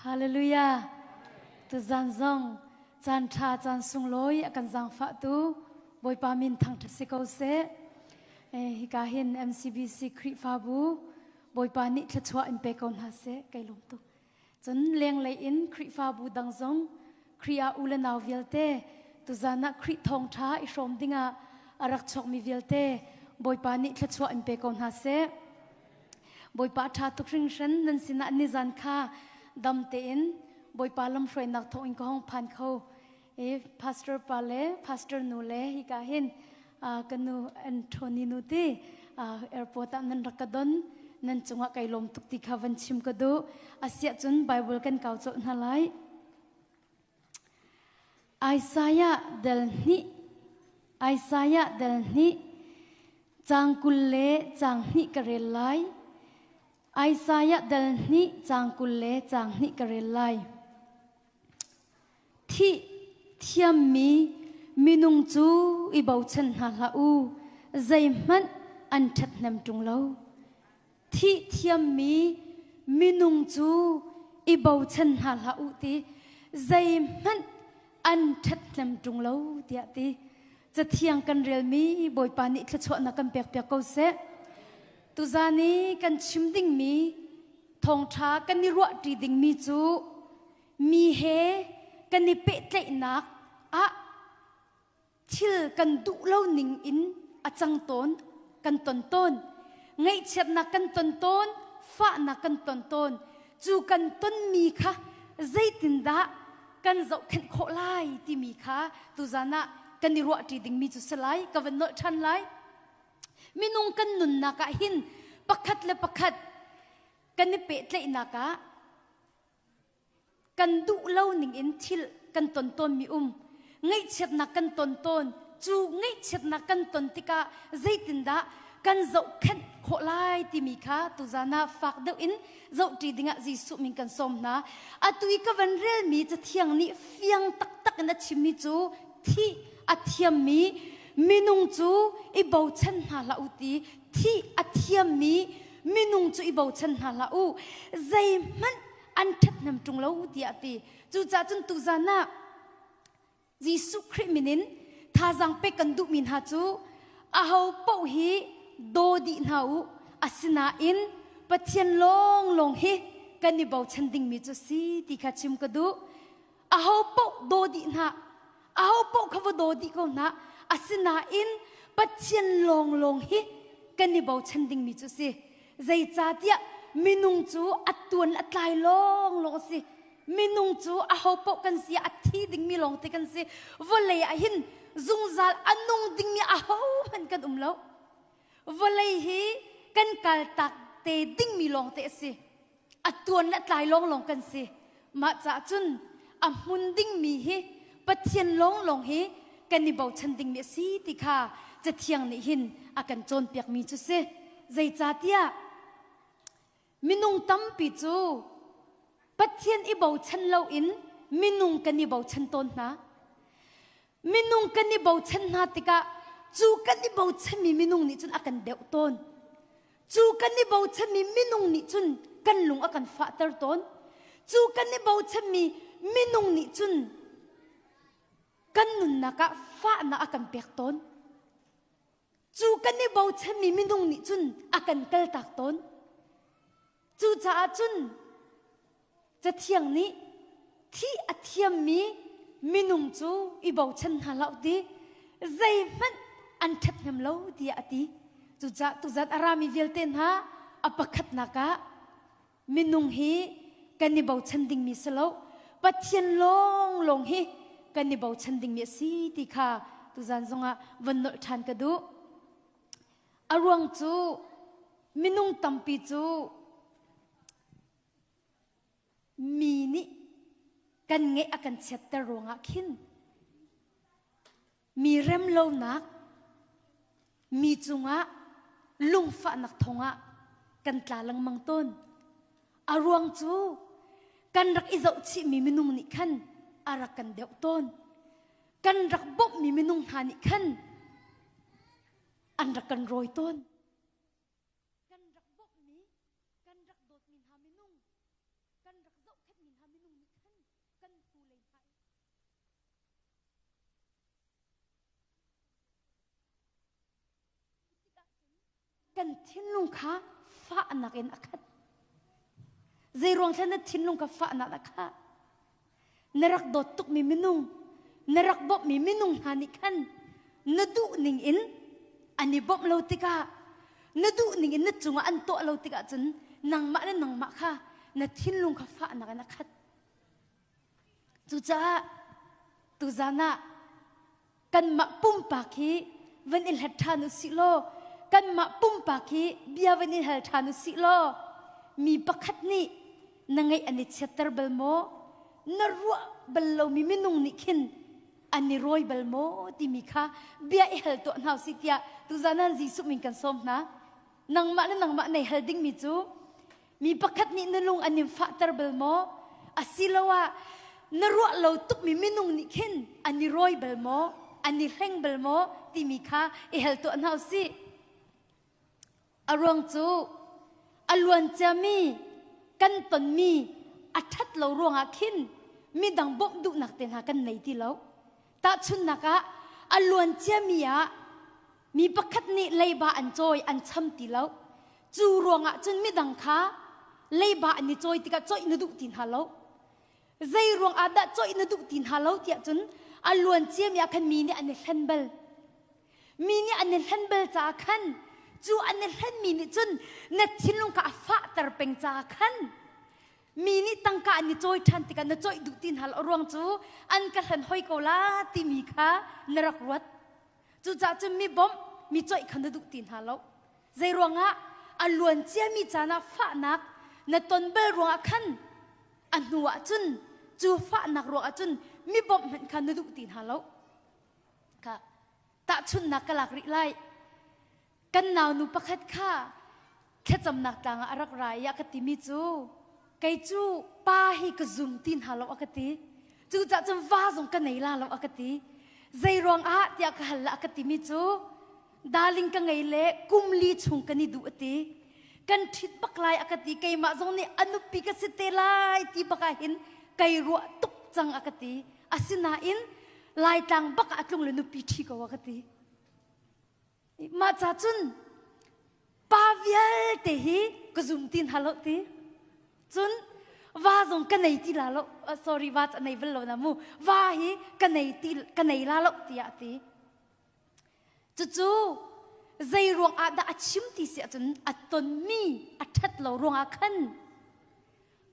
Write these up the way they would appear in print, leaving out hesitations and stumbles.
Hallelujah. Tuzan zong caan ṭha caan sunglawi a kan zaangfahtu Bawipa min thangṭhat si ko seh. Hika hin MCBC Khrihfabu Bawipa nih thluachuah in pe ko hna seh kai lawm tuk. Cun lenglei in Khrihfabu dang zong Khrih ah u le nau vialte tuzan ah Khrih thawngṭha i hrawm dingah a rak chuakmi vialte Bawipa nih thluachuah in pe ko hna seh. Bawipa ṭha tuk hringhran nan sinah nizan kha dam tein Bawipa lamhruainak thawngin ka hong phan kho. I pastor pa le pastor nu le hika hin ka nu Anthony nu ti airport ah nan rak ka don nan cungah kai lawm tuk ti kha van chim ka duh. Asiah cun Bible kan kau colh hna lai. Isaiah dal hnih Isaiah dal hnih caang 20 le caang hnih ka rel lai. Isaiah dal hnih caang 20 le caang hnih ka rel lai. Thih thiammi minung cu i bochan hna hlah u, zeihmanh an ṭhathnem ṭung lo. Thih thiammi minung cu i bochan hna hlah u ti zeihmanh an ṭhathnem ṭung lo tiah ti. Cathiang kan relmi Bawipa nih thluachuahnak kan pekpiak ko seh. Tuzan i kan chim dingmi thawngṭha kan i ruahṭi dingmi cu mi he kan i pehtlaihnak ah thil kan duh lo ning in a cang tawn kan ton tawn ngaihchiatnak kan ton tawn fahnak kan ton tawn cu kan tonmi kha zeitindah kan zohkhenh khawh lai timi kha tuzan ah kan i ruahṭi dingmi cu si lai ka van nolh ṭhan lai minung kan nunnak ah hin pakhat le pakhat kan i pehtlaihnak ah kan duh lo ning in thil kan ton tawnmi um ngaihchiatnak kan ton tawn cu ngaihchiatnak kan ton tikah zeitindah kan zohkhenh khawh lai timi kha tuzan ah fak deuh in zohṭi dingah Jesuh min kan sawm hna atu i ka van relmi cathiang nih fiang taktak in a chimmi cu thih a thiammi minung cu i bochan hna hlah u ti thih a thiammi minung cu i bochan hna hlah u zeihmanh an ṭhathnem ṭung lo tiah a ti. Cucaah cun tuzan ah Jesuh Khrih min in thazaang pek kan duhmi hna cu aho paoh hi daw dih hna u asinain Pathian lawnglawng hi kan i bochan dingmi cu si ti kha chim ka duh. Aho paoh daw dih hna aho paoh kha va daw dih ko hna asinain Pathian lawnglawng hi kan i bochan dingmi cu si. Zeicahtiah minung cu a tuan a tlai lawnglawng a si. Minung cu ahopaoh kan si a thi dingmi lawngte kan si. Vawlei ah hin zungzal a nung dingmi ahohmanh kan um lo. Vawlei hi kan kaltak te dingmi lawngte a si. A tuan le tlai lawnglawng kan si. Mah caah cun a hmun dingmi hi Pathian lawnglawng hi kan i bochan dingmi a si ti kha Cathiang nih hin a kan cawnpiakmi cu si. Zeicahtiah minung tampi cu Pathian i bochan loin minung kan i bochan tawn hna. Minung kan i bochan hna tikah cu kan i bochanmi minung nih cun a kan deuh tawn. Cu kan i bochanmi minung nih cun kan lung a kan fahter tawn. Cu kan i bochanmi minung nih cun kan nunnak ah fahnak a kan pek tawn. Cu kan i bochanmi minung nih cun a kan kaltak tawn. Cucaah cun Cathiang nih thih a thiammi minung cu i bochan hna hlah u ti zeihmanh an ṭhathnem lo tiah a ti. Cucaah tuzan a rami vialte hna a pakhatnak ah minung hi kan i bochan dingmi si lo Pathian lawnglawng hi kan i bochan dingmi a si ti kha tuzan zongah von nolh ṭhan ka duh. A ruang cu minung tampi cu mi nih kan ngeih a kan chiatter ruangah khin mi remlonak mi cungah lungfahnak thongah kan tla lengmang tawn. A ruang cu kan rak i zohchihmi minung nih khan a rak kan deuh tawn. Kan rak bawmhmi minung hna nih khan an rak kan rawi tawn. Kan rak bawmhmi, kan rak dawtmi hna minung, kan rak zohkhenhmi hna minung. Kan thinlung kha fahnak in a khat. Zeiruang thlen na thinlung kha fahnak a khah? Na rak dawt tukmi minung, na rak bawmhmi minung hna nih khan na duh ning in an i bawmh lo tikah, na duh ning in na cungah an tuah lo tikah cun nangmah le nangmah kha na thinlung kha fahnak in a khat. Cucaah tuzan ah kanmah pumpak hi van i hlat ṭhan u sih law kanmah pumpak hi bia van i hal ṭhan u sih law mi pakhat nih na ngeih an i chiatter bal maw na ruah bal lomi minung nih khin an i rawi bal maw timi kha bia i hal tuah hna u sih tiah tuzan ah Jesuh min kan sawm hna nangmah le nangmah nei hal dingmi cu Mi pakhat nih na lung an in fahter bal maw? Asiloah na ruah lo tukmi minung nih khin an i rawi bal maw? An i hleng bal maw? Timi kha i hal tuah hna u sih. A ruang cu a luan ciami kan tonmi a ṭhat lo ruangah khin midang bawmh duhnak te hna kan nei ti lo. Tahchunhnak ah a luan ciami ah Mi pakhat nih leiba an cawi an cham ti lo. Cu ruangah cun midang kha leiba an i cawi tikah cawih na duh ti hna lo. Zei ruangah dah cawih na duh ti hna lo tiah cun a luan ciami ah khan mi nih an i hlen bal. Mi nih an i hlen bal caah khan cu an i hlenmi nih cun na thinlung kha a fahter peng caah khan mi nih tangka an i cawi ṭhan tikah na cawih duh ti hna lo ruang cu an ka hlen hoi ko la timi kha na rak ruat. Cucaah cun mi bawmh, mi coih kha na duh ti hna lo. Zei ruangah a luan ciami caan ah fahnak na ton bal ruangah khan a hnu ah cun cu fahnak ruangah cun mi bawmh hmanh kha na duh ti hna lo. Kha tahchunhnak ka lak rih lai. Kan naunu pakhat kha thlacamnak tlang ah a rak ra i a ka timi cu kei cu pa hi ka zum ti hna lo a ka ti cucaah cun va zong ka nei la lo a ka ti zei ruang ah tiah ka hal la a ka timi cu darling ka ngei le kum li chung kan i duh a ti kan ṭhit bak lai a ka ti keimah zong nih a nupi ka si te lai ti bak ah hin kai ruah tuk cang a ka ti asinain laitlang bak ah a tlung le nupi ṭhi ko a ka ti Mah ca cun pa vialte hi ka zum ti hna lo ti. Cun va zong ka nei ti la lo. Uh, sorry, va ca nei bal lo na mu. Va hi ka nei ti ka nei la lo tiah a ti. Cucu zei ruang ah dah a chim ti si ahcun a tonmi a ṭhat lo ruangah khan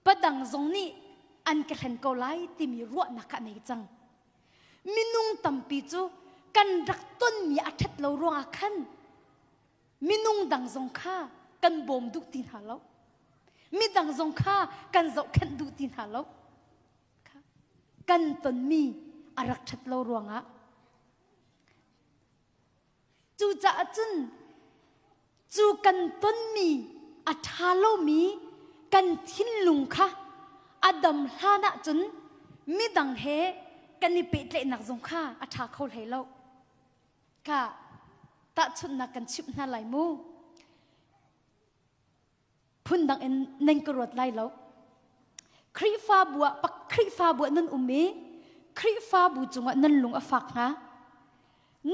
padang zong nih an ka hlen ko lai timi ruahnak kha a nei cang. Minung tampi cu kan rak tonmi a ṭhat lo ruangah khan minung dang zong kha kan bawm duh ti hna lo. Midang zong kha kan zohkhenh duh ti hna lo. Kan tonmi a rak ṭhat lo ruangah. Cucaah cun cu kan tonmi a ṭha lomi kan thinlung kha a dam hlan ahcun midang he kan i pehtlaihnak zong kha a ṭha kho hlei lo. Ka tahchunhnak kan chimh hna lai mu. Phundang in nan ka ruat lai lo. Khrihfabu ah pak Khrihfabu ah nan um i Khrihfabu cungah nan lung a fak hnga.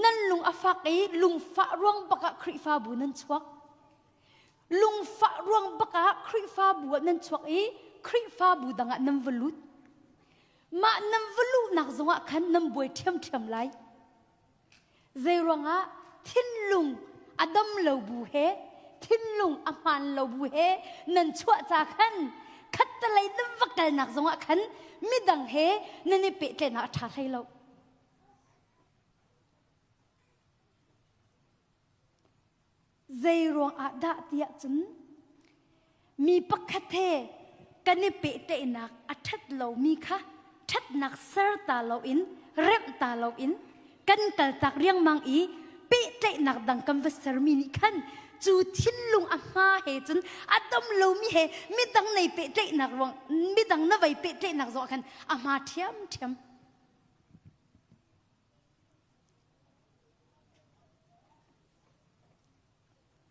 Nan lung a fak i lungfah ruang bak ah Khrihfabu nan chuak. Lungfah ruang bak ah Khrihfabu ah nan chuak i Khrihfabu dang ah nan va lut. Mah nan va luhnak zongah khan nan buai ṭhiamṭhiam lai. Zeiruangah thinlung a dam lo bu he thinlung a hmaan lo bu he nan chuah ca khan khattelei nan va kalnak zongah khan midang he nan i pehtlaihnak a ṭha hlei lo. Zei ruangah dah tiah cun mi pakhat he kan i pehtlaihnak a ṭhat lomi kha ṭhatnak ser ta loin remh ta loin kan kaltak riangmang i pehtlaihnak dang kan va sermi nih khan cu thinlung a hma he cun a dam lomi he midang nei pehtlaihnak ruang midang na vei pehtlaihnak zong ah khan a hma ṭhiamṭhiam.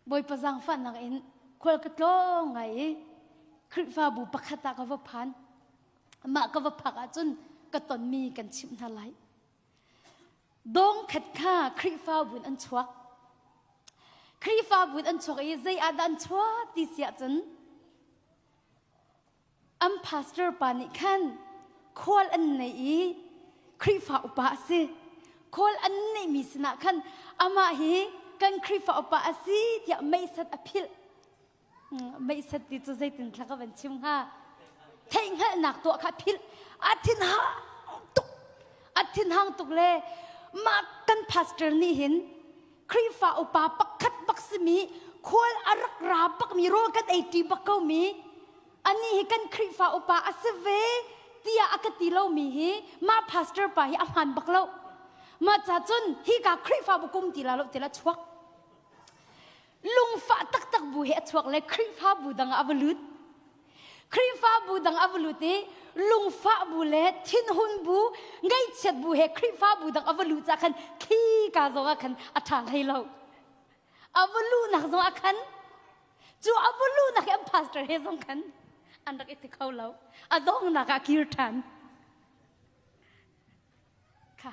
Bawipa zaangfahnak in khual ka tlawng ngai i Khrihfabu pakhat ah ka va phan. Mah ka va phak ahcun ka tonmi kan chimh hna lai. Dawng khat kha Khrihfabu in an chuak. Khrihfabu in an chuak i zei ah dah an chuah ti si ahcun an pastor pa nih khan khual an nei i Khrihfa upa a si. Khual an neihmi sinah khan amah hi kan Khrihfa upa a si tiah meisat a philh. Meisat ti cu zeitin thla ka van chim hnga? Theihhngalhnak tuah kha philh. A thinhang tuk. A thinhang tuk le mah kan pastor nih hin Khrihfa upa pakhat bak simi khual a rak ra bakmi rawl kan ei ṭi bak komi anih hi kan Khrihfa upa a si ve tiah a ka ti lomi hi mah pastor pa hi a hmaan bak lo. Mah ca cun hika Khrihfabu kum ti la lo ti la chuak. Lungfah taktak bu he a chuak le Khrihfabu dang ah a va lut. Khrihfabu dang a va lut i lungfah bu le thinhun bu, ngaihchiat bu he Khrihfabu dang a va luh cah khan khi ka zong ah khan a ṭha hlei lo. A va luhnak zong ah khan cu a va luhnak hi an pastor he zong khan an rak i ti kho lo. A donghnak ah kir ṭhan. Kha.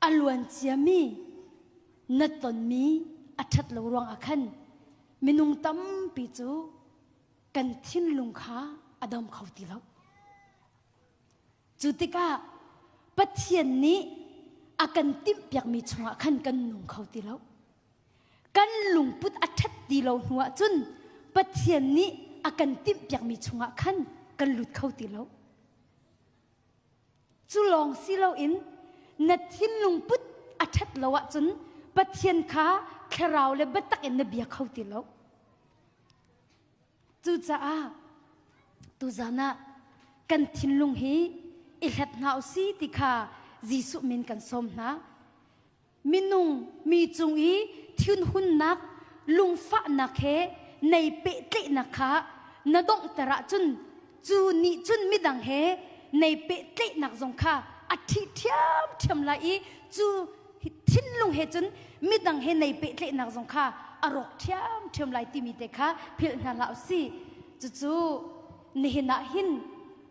A luan ciami na tonmi a ṭhat lo ruangah khan minung tampi cu kan thinlung kha a dam kho ti lo. Cu tikah Pathian nih a kan timhpiakmi chungah khan kan nung kho ti lo. Kan lungput a ṭhat ti lo hnu ahcun Pathian nih a kan timhpiakmi chungah khan kan lut kho ti lo. Cu lawng si loin na thinlung put a ṭhat lo ahcun Pathian kha thlarau le biatak in na bia kho ti lo. Cucaah tuzan ah kan thinlung hi i hlat hna u si ti kha Jesuh min kan sawm hna. Minung mi cung i thinhunnak, lungfahnak he nei pehtlaihnak kha na donghter ahcun cu nih cun midang he nei pehtlaihnak zong kha a ṭhih ṭhiamṭhiam lai i cu thinlung he cun midang he nei pehtlaihnak zong kha a rawk ṭhiamṭhiam lai timi te kha philh hna hlah u sih. Cucu nihin ah hin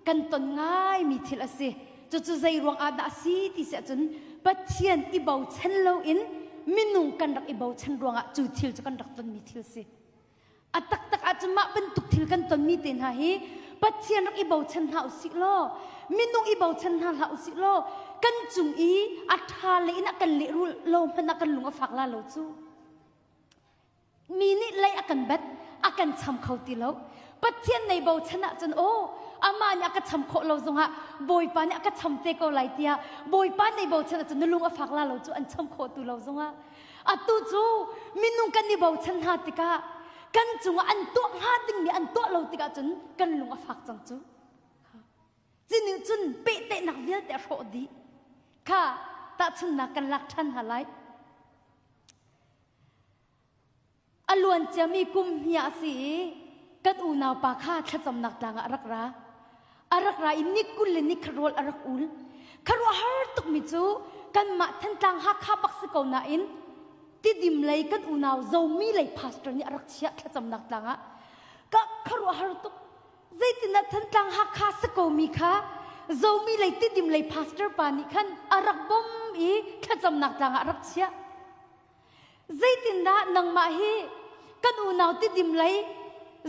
kan ton ngaimi thil a si. Cucu zei ruang ah dah a si ti si ahcun Pathian i bochan loin minung kan rak i bochan ruangah cu thil cu kan rak tonmi thil si. A taktak ahcun mah bantuk thil kan tonmi te hna hi Pathian rak i bochan hna usih law minung i bochan hna hlah usih law kan cung i a ṭha le in a kan lehrulh lo hmanh ah kan lung a fak la lo cu. Mi nih lei a kan bat, a kan cham kho ti lo. Pathian nei bochan ahcun aw amah nih a ka cham khawh lo zongah Bawipa nih a ka cham te ko lai tiah Bawipa nei bochan ahcun na lung a fak la lo cu an cham khawh tu lo zongah. Atu cu minung kan i bochan hna tikah kan cungah an tuah hnga dingmi an tuah lo tikah cun kan lung a fak cang cu. Cu nih cun pehtlaihnak vialte a hrawh dih. Kha tahchunhnak kan lak ṭhan hna lai. A luan ciami kum hnih ah a si i kan unaupa kha thlacamnak tlang ah a rak ra. A rak ra i ni 20 le ni khat rawl a rak ul. Khuaruahhar tukmi cu kanmah Thantlang Hakha bak si ko nain Tidim lei kan unau Zomi lei pastor nih a rak chiah thlacamnak tlang ah. Ka khuaruahhar tuk. Zeitindah Thantlang Hakha si komi kha Zomi lei Tidim lei pastor pa nih khan a rak bawm i thlacamnak tlang ah a rak chiah. Zeitindah nangmah hi kan unau Tidim lei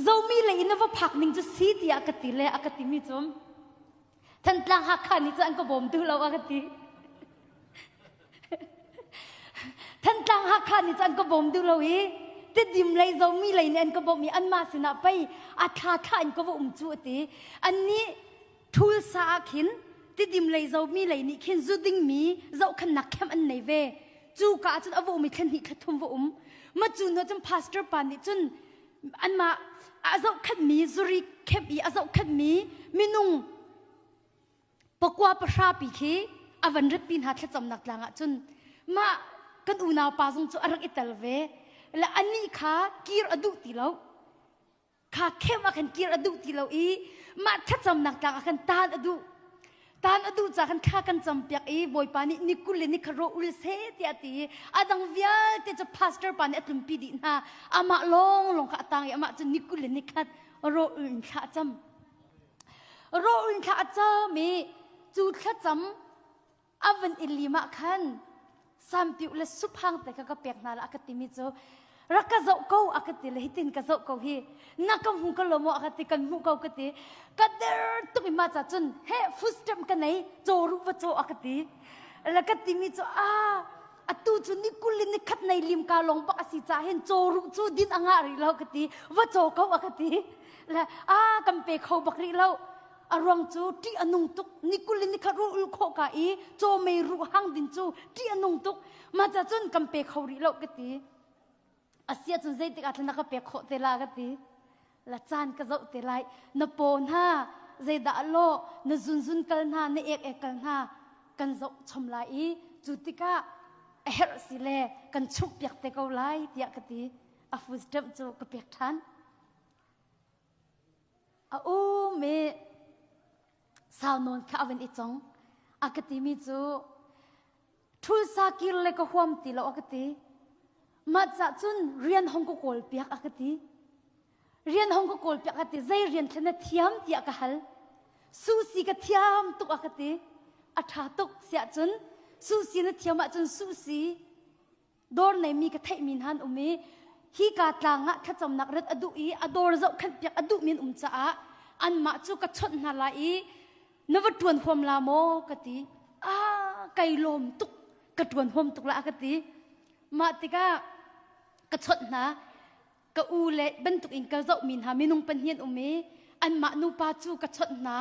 Zomi lei in na va phak ning cu si tiah ka ti le a ka timi cu Thantlang Hakha nih cun an ka bawm duh lo a ka ti. Thantlang Hakha nih cun an ka bawm duh lo i Tidim lei Zomi lei nih an ka bawmh i anmah sinah pei a thla thla in ka va um cu a ti. Annih Thul sa ah khin Tidim lei Zomi lei nih khin zu dingmi zohkhenhnak camp an nei ve. Cu ka ah cun a va um i thla hnih thla thum va um. Ma cu hnu cun pastor pa nih cun anmah a zohkhenhmi zuri camp i a zohkhenhmi minung pakua pahra pi khi a van ratpi hna thlacamnak tlang ah cun mah kan unau pa zong cu a rak i tel ve. Le anih kha kir a duh ti lo. Kha khem ah khan kir a duh ti lo i mah thlacamnak tlang ah khan taan a duh. Taan a duh ca khan thla kan campiak i Bawipa nih ni 20 le ni khat rawh ul seh tiah a ti i a dang vialte cu pastor pa nih a tlunpi dih hna. Amah lawnglawng kha a tang i amah cu ni 20 le ni khat rawh ul in thla a cam. Rawl in thla a cam i cu thlacam a van i lim ah khan sampiuh le suphang te kha ka pek hna la a ka timi cu rak ka zoh ko a ka ti le hitin ka zoh ko hi na ka hmu ka lo maw a ka ti kan hmuh ko ka ti ka der tuk i ma ca cun he food stamp ka nei caw ruh va caw a ka ti le ka timi cu a atu cu ni kul in ni khat nei lim ka long bak a si ca hin caw ruh cu din a ngah rih lo ka ti va caw ko a ka ti le a kan pe kho bak rih lo a ruang cu ṭih a nung tuk ni kul in ni khat ruh ul khawh ka i caw mei ruh hang din cu ṭih a nung tuk mah ca cun kan pe kho rih lo ka ti a si ahcun zeitik ah na ka pek khawh te la ka ti la caan ka zoh te lai na paw hna zeidah law na zunzun kal hna na ek ek kal hna kan zoh chom lai i cu tikah a herh si le kan chumh piak te ko lai tiah ka ti a food stamp cu ka pek ṭhan A um i sau nawn kha a van i cong. A ka timi cu ṭhulsa kir le ka huam ti lo a ka ti. Mah cah cun rian hong ka kawl piak a ka ti. Rian hong ka kawl piak a ti. Zei rian thlen na thiam tiah ka hal. Susi ka thiam tuk a ka ti. A ṭha tuk siah cun susi na thiam ahcun susi dawr neimi ka theihmi hna an um i hika tlang ah thlacamnak rat a duh i a dawr zohkhenh piak a duhmi an um caah anmah cu ka chawnh hna lai i na va ṭuan huam la maw ka ti ah kai lawm tuk ka ṭuan huam tuk la ka ti mah tikah ka chawnh hna ka u le bantuk in ka zohmi hna minung pahnih an um i anmah nupa cu ka chawnh hna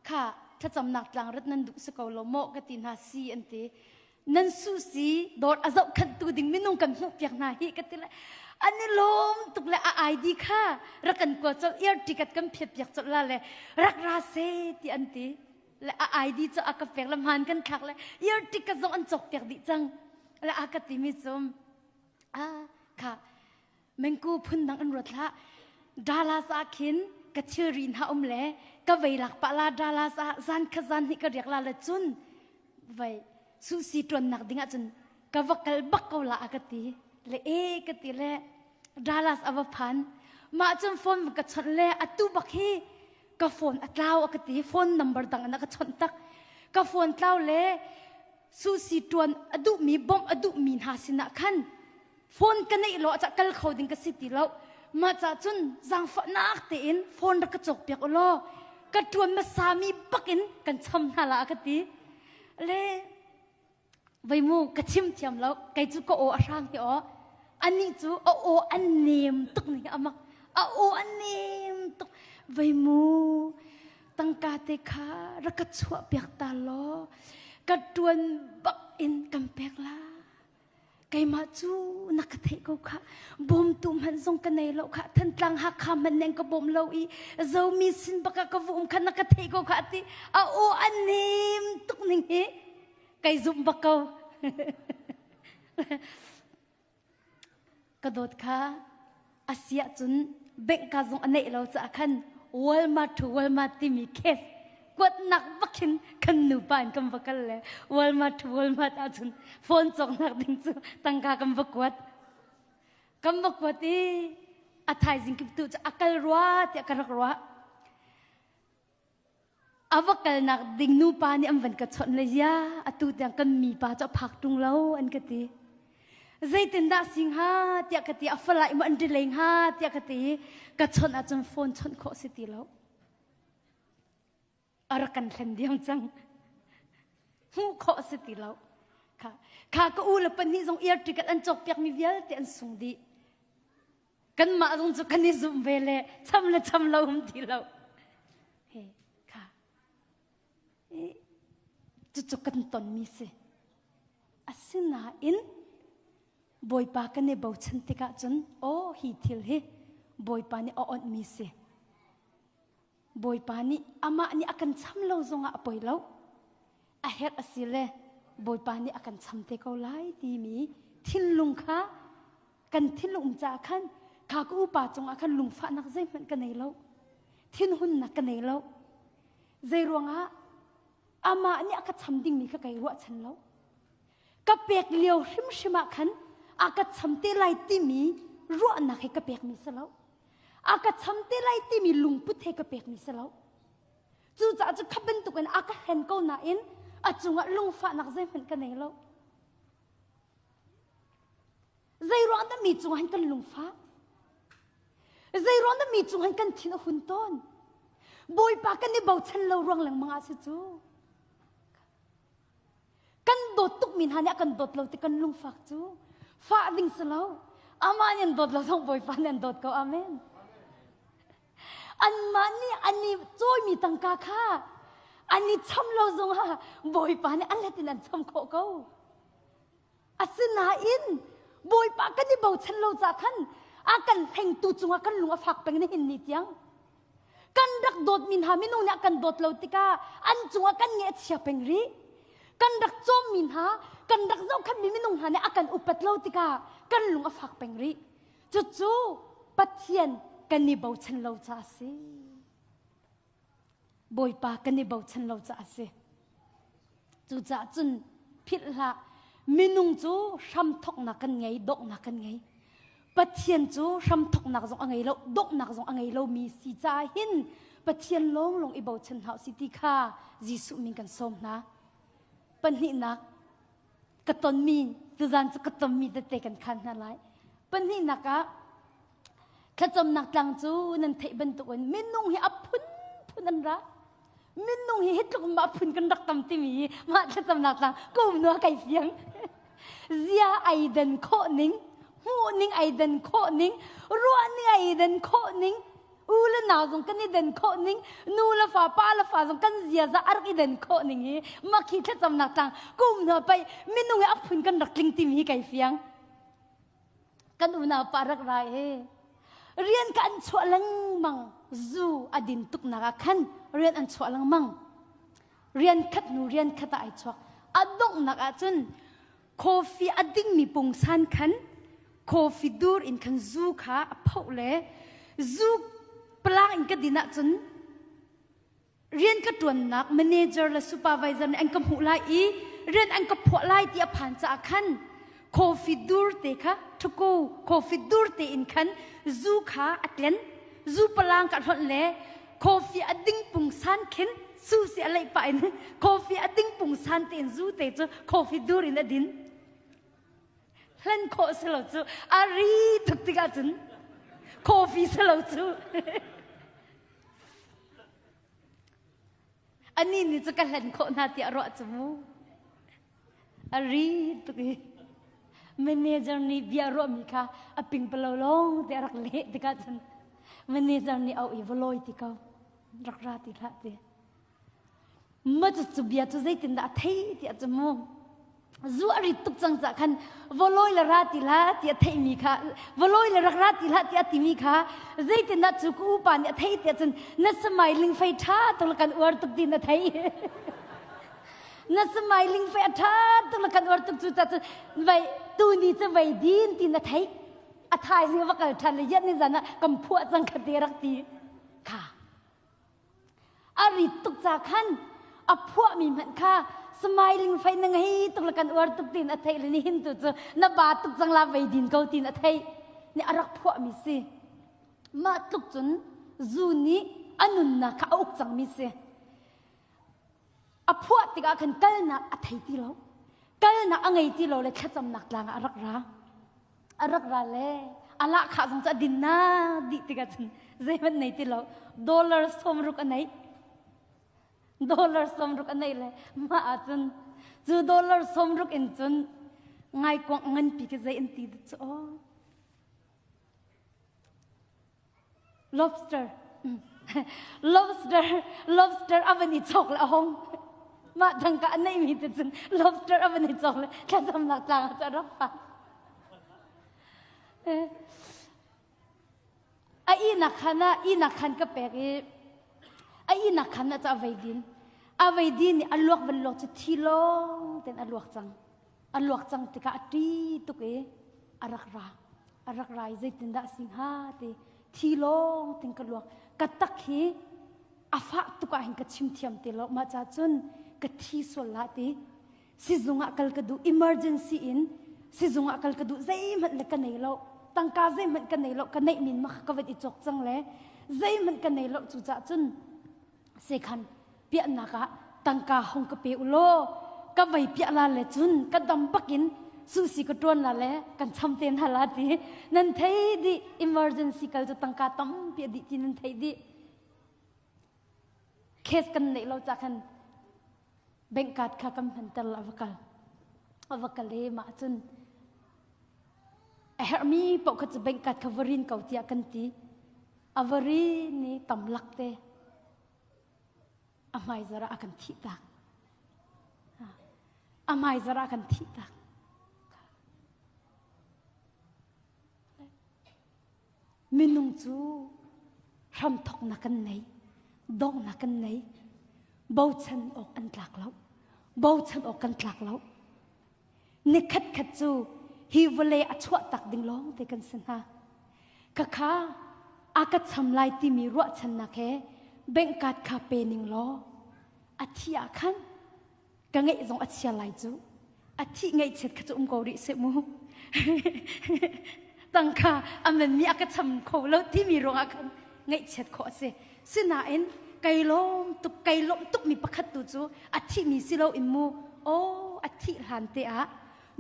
kha thlacamnak tlang rat nan duh si ko lo maw ka ti hna si an ti nan su si dawt a zohkhenhtu ding minung kan hmuh piak hna hi ka ti le an i lawm tuk le a ID kha rak kan kua colh air ticket kan phiat piak colh la le rak ra se ti an ti le a ID cu a ka pek le hmaan kan thlak le air ticket zong an cawk piak dih cang le a ka timi cu ah kha mengku phundang an ruat hlah Dallas ah khin ka thilri hna um le ka vei lak pah la Dallas ah zan khat zan hnih ka riak la le cun vei susi tuannak ding ah cun ka va kal bak ko la a ka ti le e ka ti le Dallas a va phan mah cun phone ka chawnh le atu bak hi ka phone a tlau a ka ti phone number dang in a ka chawnh tak ka phone tlau le susi tuan a duhmi bawmh a duhmi hna sinah khan phone ka neih lo ah kal kho ding ka si ti lo mah ca cun zaangfahnak tein phone rak ka cawk piak u law ka ṭuan hmasa mi bak in kan cham hna la a ka ti le vei mu ka chim thiam lo kei cu ka aw a hrang ti aw anih cu a aw an nem tuk ning amak a aw an nem tuk vei mu tangka te kha rak ka chuah piak ta law ka ṭuan bak in kan pek la keimah cu na ka theih ko kha bawmtu hmanh zong ka nei lo kha Thantlang Hakha hmanh neng ka bawm lo i Zomi sin baka ka vu um kha na ka theih ko kha ti a aw a nem tuk ning hi kai zumh bak ko ka dawt kha a si ahcun bank ka zong a neih lo caah khan Walmart to Walmart timi case kuatnak bak hin kan nupa in kan va kal le Walmart to Walmart ahcun phone cawknak ding cu tangka kan va kuat kan va kuat i a thaizing kip tu cu a kal rua tiah ka rak ruah A va kalnak ding nupa nih an van ka chawnh le ya atu tiang kan mipa cu a phak ṭung lo an ka ti. Zeitindah si hnga tiah ka ti a falai maw an delay hnga tiah ka ti i ka chawnh ahcun phone chawnh khawh si ti lo. A rak kan hlen diam cang. Hmuh khawh si ti lo. Kha, kha ka u le pahnih zong air ticket an cawk piakmi vialte an sung dih. Kanmah zong cu kan i zumh ve le cham le cham lo um ti lo. He kha. Cucu kan tonmi si. Asinain Bawipa kan i bochan tikah cun aw hi thil hi Bawipa nih a onhmi si. Bawipa nih amah nih a kan cham lo zongah a poi lo. A herh a si le Bawipa nih a kan cham te ko lai timi thinlung kha kan thinlung um caah khan kha ka upa cungah khan lungfahnak zeihmanh ka nei lo. Thinhunnak ka nei lo. Zei ruangah amah nih a ka cham dingmi kha kai ruahchan lo. Ka pek lio hrimhrim ah khan a ka cham te lai timi ruahnak he ka pekmi si lo. A ka cham te lai timi lungput he ka pekmi si lo. Cucaah cu kha bantukin a ka hlen ko nain a cungah lungfahnak zeihmanh ka nei lo. Zeiruang dah mi cungah hin kan lungfah? Zeiruang dah mi cungah hin kan thin a hun tawn? Bawipa kan i bochan lo ruang lengmang ah si cu. Kan dawt tukmi hna nih a kan dawt lo ti kan lungfak cu. Fah ding si lo. Amah nih an dawt lo zong Bawipa nih an dawt ko. Amen. Anmah nih an i cawimi tangka kha an i cham lo zongah Bawipa nih an let in an cham khawh ko. Asinain Bawipa kan i bochan lo ca khan a kan hlengtu cungah kan lung a fak peng nihin ni tiang. Kan rak dawtmi hna minung nih a kan dawt lo tikah an cungah kan nge a chia peng rih. Kan rak cawmmi hna, kan rak zohkhenhmi minung hna nih a kan upat lo tikah kan lung a fak peng rih. Cucu Pathian kan i bochan lo caah a si. Bawipa kan i bochan lo caah a si. Cucaah cun philh hlah minung cu hramthoknak kan ngei donghnak kan ngei. Pathian cu hramthoknak zong a ngei lo donghnak zong a ngei lomi si caah hin Pathian lawnglawng i bochan hna usih ti kha Jesuh min kan sawm hna. Pahnihnak ka tonmi tuzan cu ka tonmi tete kan khan hna lai. Pahnihnak ah Thlacamnak tlang cu nan theih bantukin minung hi a phunphun an ra. Minung hi hi tluk mah phun kan rak tam timi hi mah thlacamnak tlang kum nua kai fiang. Zia ai den khawh ning, hmuh ning ai den khawh ning, ruah ning ai den khawh ning, u le nau zong kan i den khawh ning, nu le fa, pa le fa zong kan ziaza a rak i den khawh ning hi mah khi thlacamnak tlang kum hna pei minung hi a phun kan rak tling timi hi kai fiang. Kan unau pa rak ra e. Rian ka an chuah lengmang. Zu a din tuknak ah khan rian an chuah lengmang. Rian khat hnu rian khat ah ai chuak. A donghnak ah cun coffee a dingmi pungsan khan coffee dur in khan zu kha a phoh le zu palang in ka din ahcun rian ka ṭuannak manager le supervisor nih an ka hmuh lai i rian an ka phuah lai ti a phan caah khan coffee dur te kha ṭhuku coffee dur te in khan zu kha a tlen zu palang ka hlonh le coffee a ding pungsan khin su si a leih pah in coffee a ding pungsan te in zu te cu coffee dur in a din hlen khawh si lo cu a ri tuk tikah cun coffee si lo cu Anih nih cu ka hlen khawh hna tiah ruah cu mu. A ri tuk i manager nih bia ruahmi kha a pingpalo lawng te a rak leh tikah cun manager nih au i va lawi ti ko rak ra ti hlah ti. Ma cu cu bia cu zeitindah a thei tiah cu mu zu a rit tuk cang cah khan vawlawi le ra ti hlah ti a theihmi kha vawlawi le rak ra ti hlah ti a timi kha zeitindah cu ka upa nih a theih tiah cun na samai lingfei ṭha tuk le kan uar tuk ti na thei na samai lingfei a ṭha tuk le kan uar tuk cu cah cun vei tu ni cu vei din ti na theih a thaizing va kal ṭhan le yan ni zan ah kan phuah cang kha te rak ti kha A rit tuk ca khan a phuahmi hmanh kha smiling fei na ngei tuk le kan uar tuk tiin a theih le nihin tu cu na ba tuk cang la vei din ko tiin a theih nih a rak phuahmi si. Mah tluk cun zu nih a nunnak kha a uk cangmi si. A phuah tikah khan kalnak a thei ti lo. Kalnak a ngei ti lo le thlacamnak tlang ah a rak ra. A rak ra le a lahkhah zong cu a din na dih tikah cun zeihmanh nei ti lo. Dollar 60 a nei. Dollar 60 a nei le mah ahcun cu dollar 60 in cun ngaikuang nganpi khi zei an ti cu aw. Lobster. Lobster, lobster a van i chok le a hong. Mah tangka a neihmi te cun lobster a van i chok le thlacamnak tlang ah cun a rak phan. A ihnak khan ah ihnak khan ka pek i a ihnak khan ah cu a vei din. A vei din i a luak van luak cu thi lawng tein a luak cang. A luak cang tikah a ṭi tuk i a rak ra. A rak ra i zeitindah a si hnga ti thi lawng tin ka luak. Ka tak hi a fah tuk ah hin ka chim thiam ti lo. Mah ca cun ka thi sual lah ti. Sizung ah kal ka duh emergency in sizung ah kal ka duh zeihmanh le ka nei lo. Tangka zeihmanh ka nei lo. Ka neih min mah ka van i cawk cang le zeihmanh ka nei lo. Cucaah cun sekhan. Piahnak ah tangka hong ka pe u law ka vei piah la le cun ka dam bakin susi ka tuan la le kan cham te hna la ti. Nan thei dih emergency kal cu tangka tampi a dih ti nan thei dih. Case kan neih lo ca khan bank card kha kan hmanter la va kal. A va kal i mah cun a herhmi paoh kha cu bank card kha va rin ko tiah kan ti. A va rin i tam lak te a hmaizarh ah a kan thih tak. A hmaizarh ah a kan thih tak. Minung cu hramthoknak kan nei, donghnak kan nei. Bochan awk an tlak lo. Bochan awk kan tlak lo. Nikhat khat cu hi vawlei a chuah tak ding lawng te kan si hna. Khakha a ka cham lai timi ruahchannak he bank card kha pe ning law a thi ah khan ka ngeih zong a chia lai cu. A thih ngaihchiat kha cu um ko rih seh mu. Tangka a manmi a ka cham kho lo timi ruangah khan ngaihchiat khawh a si. Sinain kai lawm tuk kai lawmh tukmi pakhat tu cu a thihmi si lo in mu aw a thih hlan te ah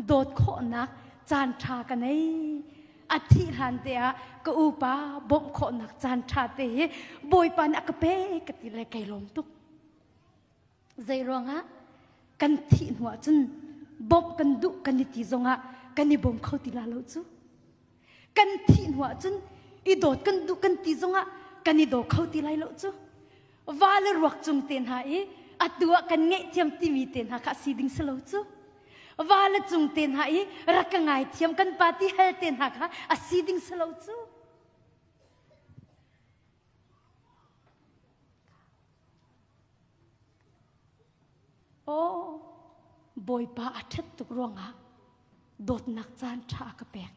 dawt khawhnak caan ṭha ka nei. A thih hlan te ah ka upa bawmh khawhnak caan ṭha te hi Bawipa nih a ka pek ka ti le kai lawm tuk. Zei ruangah kan thih hnu ah cun bawmh kan duh kan i ti zongah kan i bawm kho ti la lo cu. Kan thih hnu ah cun i dawt kan duh kan ti zongah kan i daw kho ti lai lo cu. Va le ruak cung te hna i atu ah kan ngaihthiam timi te hna kha si ding si lo cu. Va le cung te hna i rak ka ngaithiam kan pa ti hal te hna kha a si ding si lo cu. Aw, Bawipa a ṭhat tuk ruangah dawtnak caan ṭha a ka pek.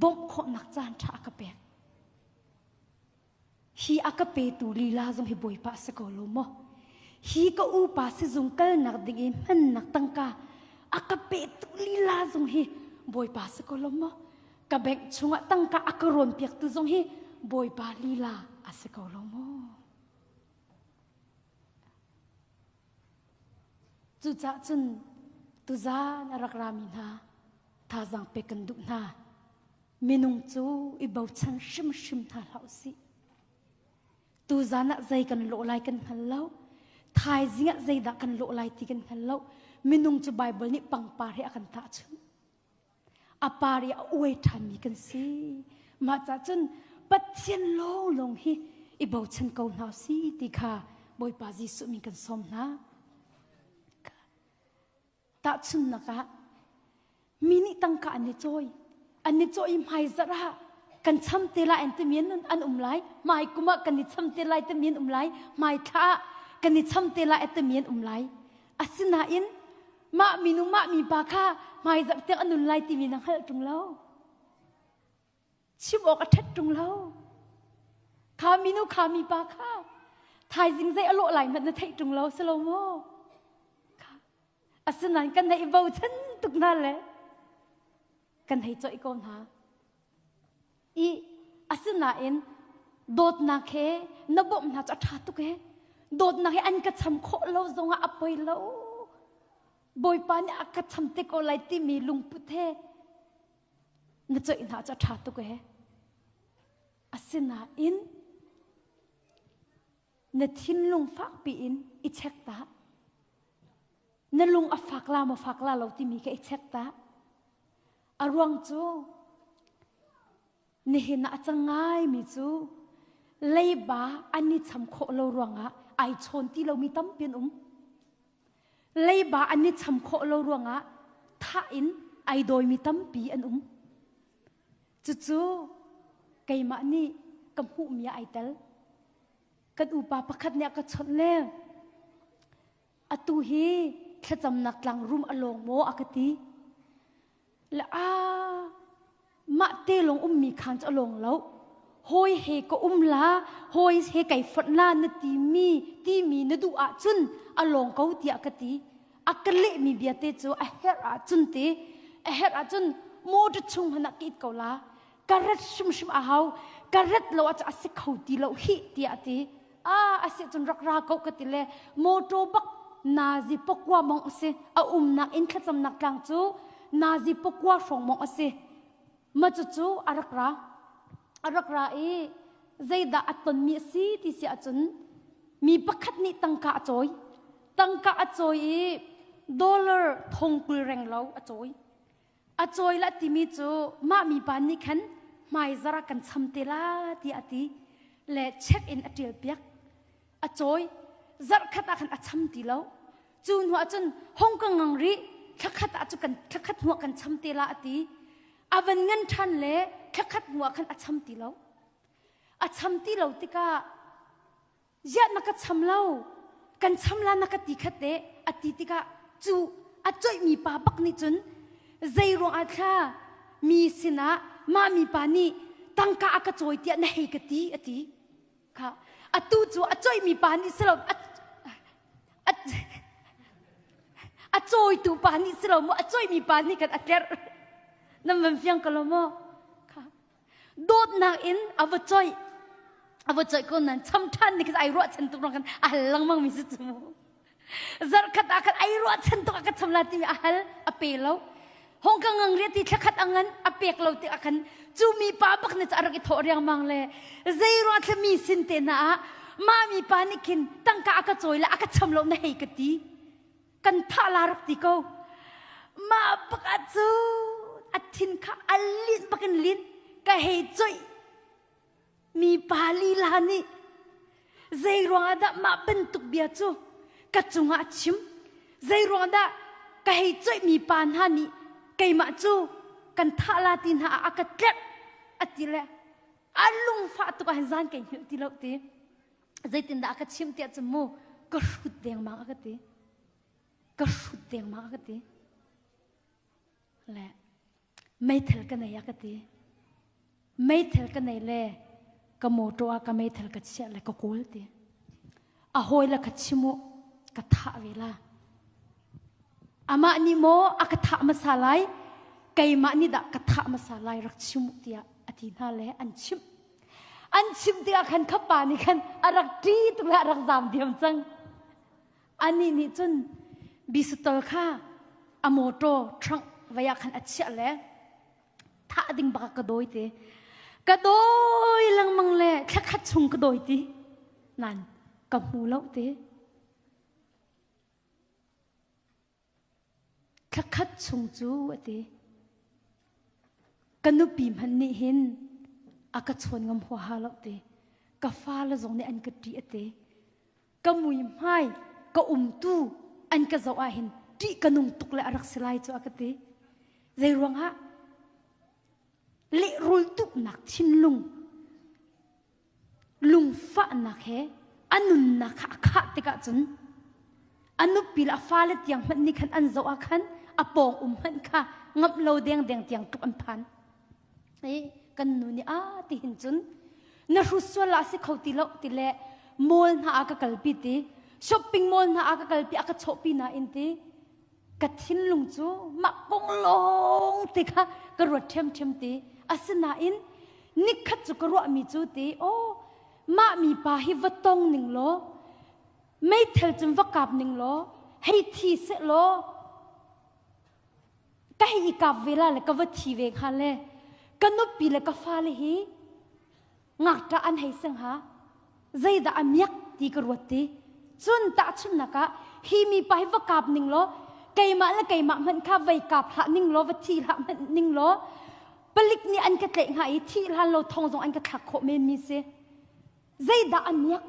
Bawmh khawhnak caan ṭha a ka pek. Hi a ka petu lila zong hi Bawipa a si ko lo maw? Hi ka upa sizung kalnak ding i hmannak tangka a ka petu lila zong hi Bawipa si ko lo maw? Ka bank chungah tangka a ka rawn piaktu zong hi Bawipa lila a si ko lo maw? Cucaah cun tuzaan a rak rami hna thazaang pek kan duh hna. Minung cu i bochan hrimhrim hna hlah usih. Tuzaan ah zei kan lawh lai kan hngal lo. Thaizing ah zeidah kan lawh lai ti kan hngal lo. Minung cu Baibal nih pangpar he a kan tahchunh. A par i a uai ṭhanmi kan si. Mah cah cun Pathian lawnglawng hi i bochan ko hna si ti kha Bawipa Jesuh min kan sawm hna. Tahchunhnak ah mi nih tangka an i cawi. An i cawi i hmaizarh ah kan cham te lai an timi an um lai. Hmai kum ah kan i cham te lai timi an um lai. Hmai thla ah kan i cham te lai timi an um lai. Asinain mah minu mah mipa kha hmaizarh tiang a nun lai timi na hngalh ṭung lo. Chim awk a ṭhat ṭung lo. Kha minu kha mipa kha thaizing zei a lawh lai hmanh na theih ṭung lo si lo maw? Kha. Asinain kan hei bochan tuk hna le kan hei coih ko hna. I asinain dawtnak he na bawmh hna cu a ṭha tuk ee. Dawtnak he an ka cham khawh lo zongah a poi lo. Bawipa nih a ka cham te ko lai timi lungput he na coih hna cu a ṭha tuk ee. Asinain na thinlung fakpi in i check ta. Na lung a fak la maw fak la lo timi kha i check ta. A ruang cu nihin ah a cang ngaimi cu leiba an i cham khawh lo ruangah ai chawn ti lomi tampi an um. Leiba an i cham khawh lo ruangah thah in ai dawimi tampi an um. Cucu keimah nih ka hmuhmi ah ai tel. Kan upa pakhat nih a ka chawnh le atu hi thlacamnak tlang rum a lawng maw a ka ti. Le a mah te lawng ummi khan cu a lawng lo. Hawi he ka um la, hawi he kai fonh la na timi timi na duh ahcun a lawng ko tiah ka ti. A ka lehmi bia te cu a herh ahcun te, a herh ahcun motor chung hmanh ah ka it ko la. Ka rat hrimhrim a hau. Ka rat lo ahcun a si kho ti lo hih tiah a ti. A a si cun rak ra ko ka ti le motor bak nazi pokua mong a si. A umnak in thlacamnak tlang cu nazi pokua hrawng mong a si. Ma cucu a rak ra. A rak ra i zeidah a tonmi a si ti si ahcun mi pakhat nih tangka a cawi. Tangka a cawi i dollar thong 20 reng lo a cawi. A cawi la timi cu mah mipa nih khan hmaizar ah kan cham te la tiah a ti le check in a ṭial piak. A cawi. Zarhkhat ah khan a cham ti lo. Cu hnu ah cun hong ka ngang rih thlakhat ah cu kan thlakhat hnu ah kan cham te la a ti. A van ngan ṭhan le thlakhat hnu ah khan a cham ti lo. A cham ti lo tikah ziah na ka cham lo kan cham la na ka ti khat te a ti tikah cu a coihmi pa bak nih cun zei ruangah thla mi sinah mah mi pa nih tangka a ka cawi tiah na hei ka ti a ti kha atu cu a coihmi pa nih si lo a cawitu pa nih si lo mu a coihmi pa nih kan a tlerh nan van fiang ko lo maw kha Dawtnak in a va coih. A va coih ko nan cham ṭhan ni kha ai ruahchan tuk ruang khan a hal lengmang mi si cu mu. Zarhkhat ah khan ai ruahchan tuk a ka cham la timi a hal a pe lo. Hong ka ngang ria ti thlakhat a ngan a pek lo tik ah khan cu mi pa bak ne a rak i thawh riangmang le zei ruang thla mi sin te na ah mah mi pa nih khin tangka a ka cawi le a ka cham lo na hei ka ti. Kan thah la rak ti ko. Mah bak ah cun a thin kha a linh bak in lin ka hei coih mi pa lila nih zei ruangah dah mah bantuk bia cu ka cungah a chim zei ruang dah ka hei coih mi pa hna nih keimah cu kan thah la ti hna ah a ka tlerh a ti le a lungfah tuk ah hin zan kai hngilh ti lo ti Zeitindah a ka chimh tiah cun mu ka hrut dengmang a ka ti. Ka hrut dengmang a ka ti. Le meithal ka nei a ka ti. Meithal ka nei le ka motor ah ka meithal ka chiah le ka kawl ti. A hawi le ka chim u ka thah ve la. Amah nih maw a ka thah hmasa lai keimah nih dah ka thah hmasa lai rak chim u tiah a ti hna le an chimh. An chimh tikah khan kha pa nih khan a rak ṭi tuk le a rak zaam diam cang. Anih nih cun bisutol kha a mawṭaw trunk vei ah khan a chiah le thah ding bak ah ka dawi ti. Ka dawi lengmang le thlakhat chung ka dawi ti. Nain ka hmu lo ti. Thlakhat chung cu a ti. Ka nupi hmanh nih hin a ka chawn ngam huaha lo ti. Ka fale zong nih an ka ṭih a ti. Ka muihmai, ka umtu an ka zoh ah hin ṭih ka nung tuk le a rak si lai cu a ka ti. Zei ruangah lehrul duhnak thinlung Lungfahnak he a nunnak kha a khah tikah cun a nupi le a fale tiang hmanh nih khan an zoh ah khan a pawng um hmanh kha ngamh lo dengdeng tiang tluk an phan. I kan nu nih a ti hin cun na hrut sual ah si kho ti lo ti le mall hna ah ka kalpi ti shopping mall hna ah ka kalpi a ka chawhpi nain ti ka thinlung cu mah kong lawng te kha ka ruat ṭhiamṭhiam ti. Asinain nikhat cu ka ruahmi cu ti aw mah mi pa hi va tong ning law meithal cun va kap ning law hei thi seh law ka hei i kap ve la le ka va thi ve hnga le ka nupi le ka fale hi ngakṭah an hei seng ha zeidah a miak ti ka ruat ti cun tahchunhnak ah hi mipa hi va kap ning law keimah le keimah hmanh kha vei kap hlah ning law va thi hlah hmanh ning law palik nih an ka tlaih hnga i thih hlan lo thong zong an ka thlak khawh men mi si zeidah a miak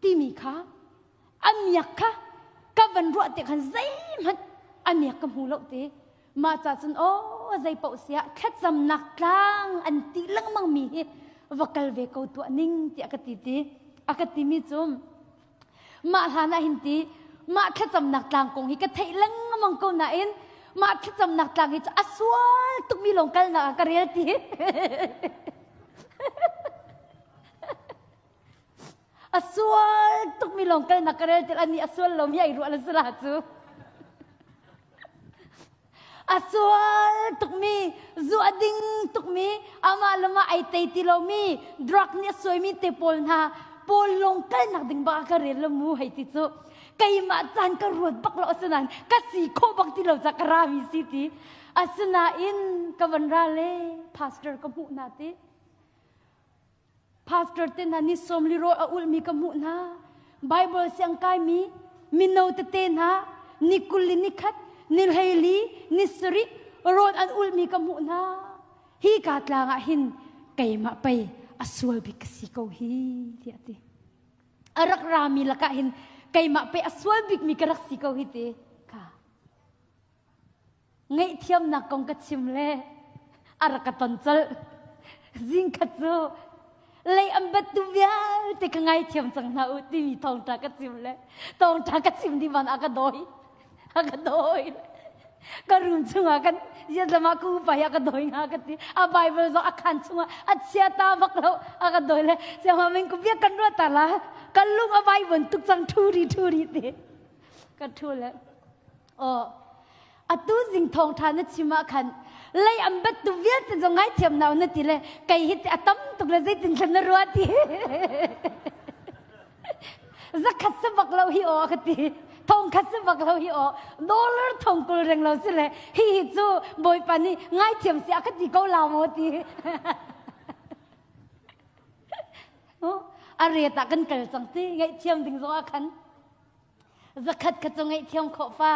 timi kha a miak kha ka van ruah te khan zeihmanh a miak ka hmu lo ti Mah ca cun aw zei paoh siah thlacamnak tlang an ti lengmang mi hi va kal ve ko tuah ning tiah ka ti ti. A ka timi cu mah hlan ah hin ti mah thlacamnak tlang kong hi ka theih lengmang ko nain mah thlacamnak tlang hi cu a sual tukmi lawng kalnak ah ka rel ti. A sual tukmi lawng kalnak ka rel ti ani a sual lomi ai ruah le sila cu. A sual tukmi, zu a ding tukmi, amah le mah ai tei ti lomi, drug nih a suaimi te pawl hna Paul lawng kalnak ding bak ka rel lo mu hei ti cu. Keimah caan ka ruat bak lo asinain ka si khawh bak ti lo ca ka rami si ti. Asinain ka van ra le pastor ka hmuh hna ti. Pastor te hna ni sawmli rawl a ulhmi ka hmuh hna. Bible siang kaimi mino tete hna ni 20 le ni khat, ni 14, ni 7 rawl an ulhmi ka hmuh hna. Hi ka tlang ah hin keimah pei a sual bik ka si ko hi tiah ti. A rak rami lakah hin keimah pei a sual bikmi ka rak si ko hi ti. Ka ngaihthiamnak kong ka chim le a rak ka ton colh. Zingkhat cu lei an bat tu vialte ka ngaithiam cang hna u timi thawngṭha ka chim le thawngṭha ka chim dih van a ka dawi a ka dawi ka room chungah kan lama ka upa hi a ka dawi nga ka ti a bible zong a khan chungah a chia ta bak lo a ka dawi le siangma min ku biak kan ruat ta la kan lung a vai bon tuk cang thu ri thu ri ti ka thu le aw atu zing thawngṭha na chim ah khan lei an bat tu vialte zong ngaithiam nau na ti le kei hi a tam tuk le zeitin thlan na ruah ti zakhat sa bak lo hi aw ka ti thong khat sa bak lo hi aw dollar thong 20 reng lo si le hi hi cu bawipa nih ngaithiam si a ka ti ko la maw ti a ret ah kan kal cang ti ngaihthiam ding zong ah khan Zakhat kha cu ngaihthiam khawh fa.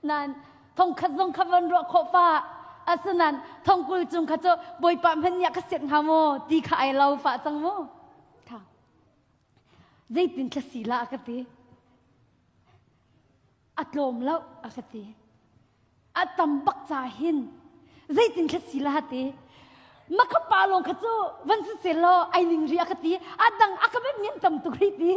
Nan thongkhat zong kha van ruah khawh fa. Asinain thongkul cung kha cu Bawipa hmanh nih a ka siat hnga maw ti kha ai lo fa cang mu. Tha. Zeitin thla si la a ka ti. A tlawm lo a ka ti. A tam bak ca hin zeitin thla si la ti makha pa lawng kha cu van si sel law ai ning ri a ka ti a dang a ka bem ngen tam tuk ri ti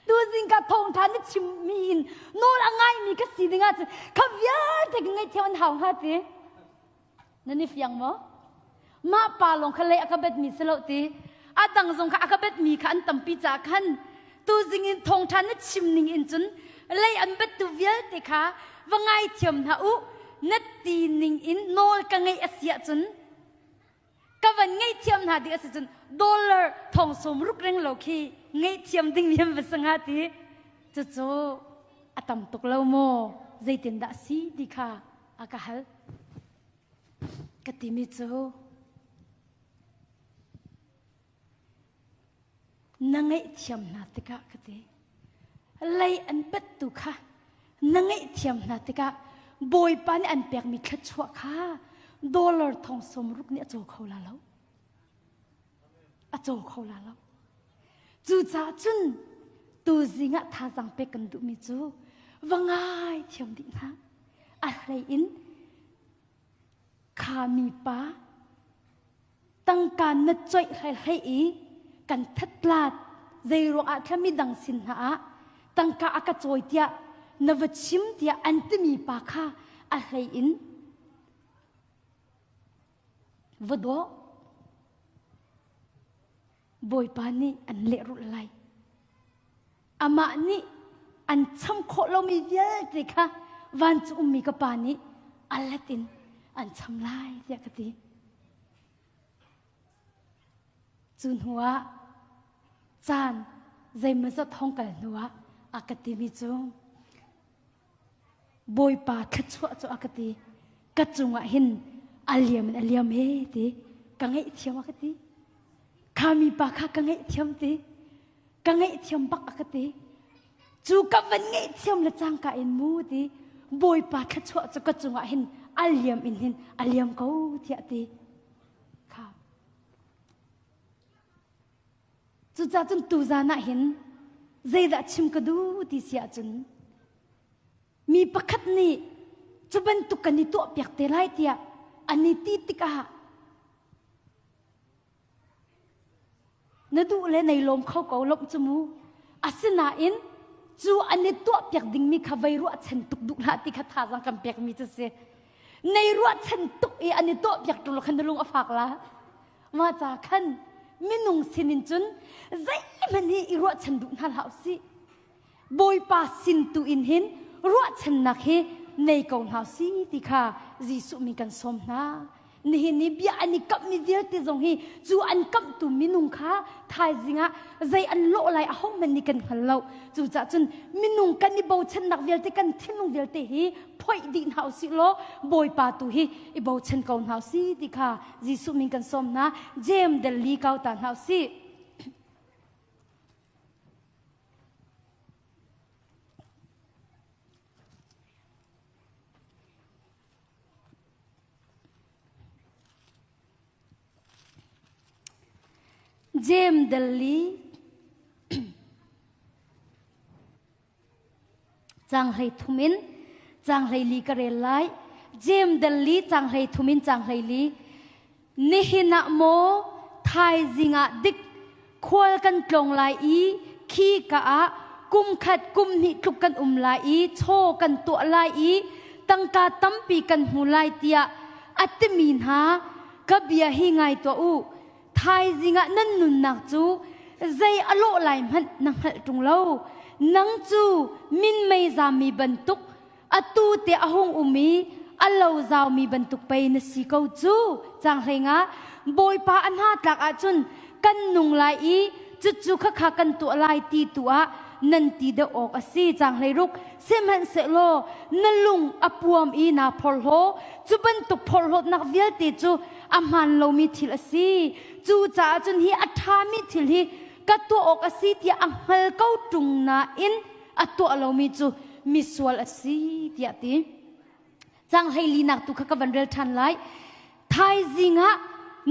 tu zing ka thong tha na chim mi in nawl a ngai mi ka si ding ah cun kha vialte ka ngei thiam an hau hnga ti Nan i fiang maw? Mah pa lawng kha lei a ka betmi si lo ti. A dang zong kha a ka betmi kha an tampi caah khan tuzing in thawngṭha na chim ning in cun lei an bettu vialte kha va ngaithiam hna u na ti ning in nawl ka ngeih a si ahcun ka van ngaihthiam hna ding a si cun dollar thong 60 reng lo khi ngaihthiam ding mi an va si hnga ti cucu a tam tuk lo maw zeitindah si ti kha a ka hal. Ka timi cu na ngaihthiam hna tikah ka ti. Lei an pettu kha na ngaihthiam hna tikah Bawipa nih an pekmi thluachuah kha dollar thong 60 nih a caw kho la lo. A caw kho la lo. Cucaah cun tuzing ah thazaang pek kan duhmi cu va ngai thiam dih hna. A hlei in kha mipa tangka na coih hlei hlei i kan thatlat zei ruangah thla midang sin hna ah tangka a ka cawi tiah na va chim tiah an timi pa kha a hlei in va dawh Bawipa nih an lehrulh lai. Amah nih an cham khawh lomi vialte kha vancung ummi ka pa nih a let in an cham lai tiah ka ti. Cu hnuah caan zeimawzat hong kal hnuah a ka timi cu Bawipa thluachuah cu a ka ti. Ka cungah hin a liam in a liam he ti. Ka ngaihthiam a ka ti. Kha mipa kha ka ngaihthiam ti. Ka ngaihthiam bak a ka ti. Cu ka van ngaihthiam le cangka in mu ti. Bawipa thluachuah cu ka cungah hin a liam in hin a liam ko tiah ti. Kha. Cucaah cun tuzan ah hin zeidah chim ka duh ti si ahcun mi pakhat nih cu bantuk kan i tuahpiak te lai tiah an i ti tikah na duh le nei lawm kho ko lawmh cu mu asinain cu an i tuahpiak dingmi kha vei ruahchan tuk duh hlah ti kha thazaang kan pekmi cu si nei ruahchan tuk i an i tuahpiak ṭung lo khan na lung a fak la Mah ca khan minung sinin cun zeihmanh hi i ruahchan duh hna hlah usih. Bawipa sin tu in hin ruahchannak hi nei ko hna si ti kha Jesuh min kan sawm hna. Nihin ni bia an i kamhmi vialte zong hi cu an kamhtu minung kha thaizing ah zei an lawh lai ahohmanh nih kan hngal lo. Cucaah cun minung kan i bochannak vialte kan thinlung vialte hi phoih dih hna usih law Bawipa tu hi i bochan ko hna usih ti kha Jesuh min kan sawm hna. Jeim del li kau ta hna usih. Jem Delhi Cang hlei thum in cang hlei li ka rel lai. Jem Delhi cang hlei thum in cang hlei li. Nihin ah maw thaizing ah dik khual kan tlawng lai i khi ka ah kum khat kum hnih tluk kan um lai i chaw kan tuah lai i tangka tampi kan hmu lai tiah a timi hna ka bia hi ngai tuah u thaizing ah nan nunnak cu zei a lawh lai hmanh na hngalh ṭung lo nang cu minmei zami bantuk atu te a hung um i a lo zaumi bantuk pei na si ko cu cang hlei-nga bawipa a hna tlak ahcun kan nung lai i cucu khakha kan tuah lai ti tu ah nan ti deuh awk a si cang hlei ruk sihmanhsehlaw na lung a puam i naa phorhlaw cu bantuk phorhlawtnak vialte cu a hmaan lomi thil a si cucaah cun hi a ṭhami thil hi ka tuah awk a si tiah a hngal ko ṭung nain a tuah lomi cu misual a si tiah ti. Cang hleilinak tu kha ka van rel ṭhan lai. Thaizing ah